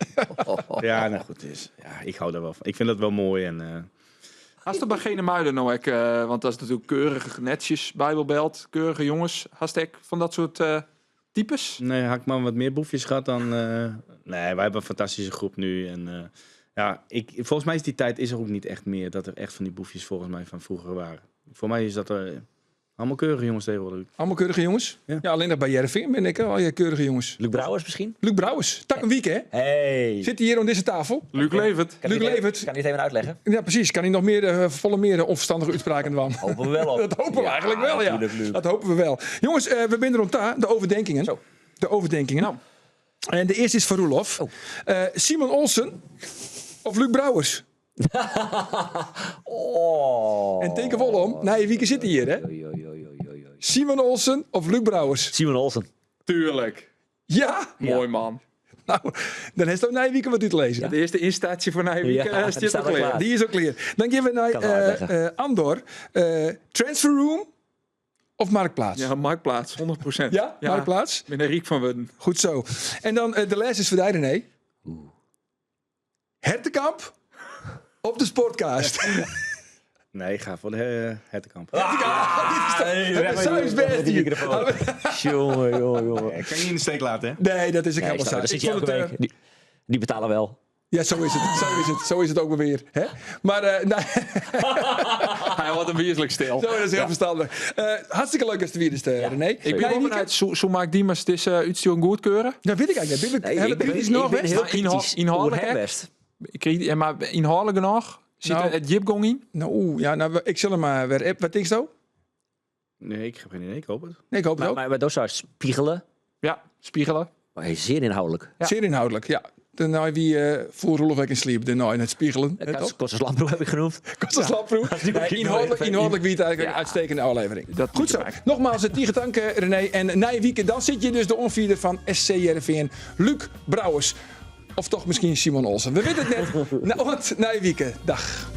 Ja, nou goed. Dus, ja, ik hou daar wel van. Ik vind dat wel mooi en... eh, Hast er bij Gene Muiden nou ook, eh, want dat is natuurlijk keurige netjes, Bijbelbelt, keurige jongens. Hast ik van dat soort eh, types? Nee, had ik maar wat meer boefjes gehad dan... eh, Nee, wij hebben een fantastische groep nu. En eh, ja, ik, volgens mij is die tijd is er ook niet echt meer dat er echt van die boefjes volgens mij van vroeger waren. Voor mij is dat er allemaal keurige jongens tegenwoordig. Allemaal keurige jongens. Ja, Ja. alleen nog bij Jervin ben ik al je keurige jongens. Luc Brouwers misschien? Luc Brouwers, tak een week hè? Hey. Zit hij hier aan deze tafel? Luc Levert. Kan Luc hij het even- Levert. Kan hij het even uitleggen? Ja, precies. Kan hij nog meer, eh, volle meer eh, onverstandige uitspraken doen? Hopen we wel op. Dat hopen we Ja, eigenlijk wel, ja. natuurlijk, Luc. Dat hopen we wel. Jongens, eh, we zijn er om ta, de overdenkingen. Zo. De overdenkingen. Nou. En de eerste is voor Roelof. Oh. Eh, Simon Olsen of Luc Brouwers? Oh. En teken wel om. Nee, wie zit hier, hè? Oei, oei, oei, oei, oei. Simon Olsen of Luc Brouwers? Simon Olsen. Tuurlijk. Ja? Mooi man. Nou, dan hast ook nije wike wat út te lizzen. De earste ynstaasje foar nije wike Ja, die stiet staat al al klear. klaar. Die is ook klear. Dan gean we nei Kan wel uitleggen. Andor. Transfer Room of Marktplaats? Ja, Marktplaats, 100%. Ja, Marktplaats. Ik ben er ryk fan wurden. Goed zo. En dan de les is foar dy, René. Hertekamp op de Sportcast. Nee, ik ga voor de Hertekamp. Ah, nee, Zo is best met die hier. microfoon. Jongen, jongen, jongen. Ik kan je niet in de steek laten, hè? Nee, dat is ook Nee, helemaal snap zo. ik. Dat Ik zit je vond elke het, week. Die, die betalen wel. Ja, zo is het. Zo is het. Zo is het ook maar weer. Hè? Maar nou, Hij wordt een wezenlijk stil. zo, dat is heel verstandig. Hartstikke leuk als het weer is, René. Ik ben Jij, wel Wieke? benieuwd, zo maakt die maar het is uitsturen goedkeuren. Dat weet ik eigenlijk niet. Ben ik, Nee, heb ik ben, kritisch ik nog ben best? heel Maar inhoud- kritisch inhoudelijk, over hè? Herbest. Ik kreeg, ja, maar inhoudelijk nog? Zit Nou. er het jipgong in? Nou, oeh, ja, nou, ik zal hem maar weer app. Wat denk je zo? Nee, ik heb geen idee. Ik hoop het. Nee, ik hoop het Maar, ook. maar, maar dat zou spiegelen. Ja, spiegelen. Maar hij is zeer inhoudelijk. Ja. Zeer inhoudelijk, ja. De nou wie voer Roelof in sleep, de nou in het spiegelen. hè, toch? Kostas Lamproe heb ik genoemd. Kostas Lamproe. Nee, inhoudelijk wie het eigenlijk een uitstekende aflevering. Dat Goed zo. Nogmaals, het tige dank, René. En na je weekend, dan zit je dus de onvierder van SC Heerenveen, Luc Brouwers. Of toch misschien Simon Olsen. We weten het net. Nou, want na je weekend. Dag.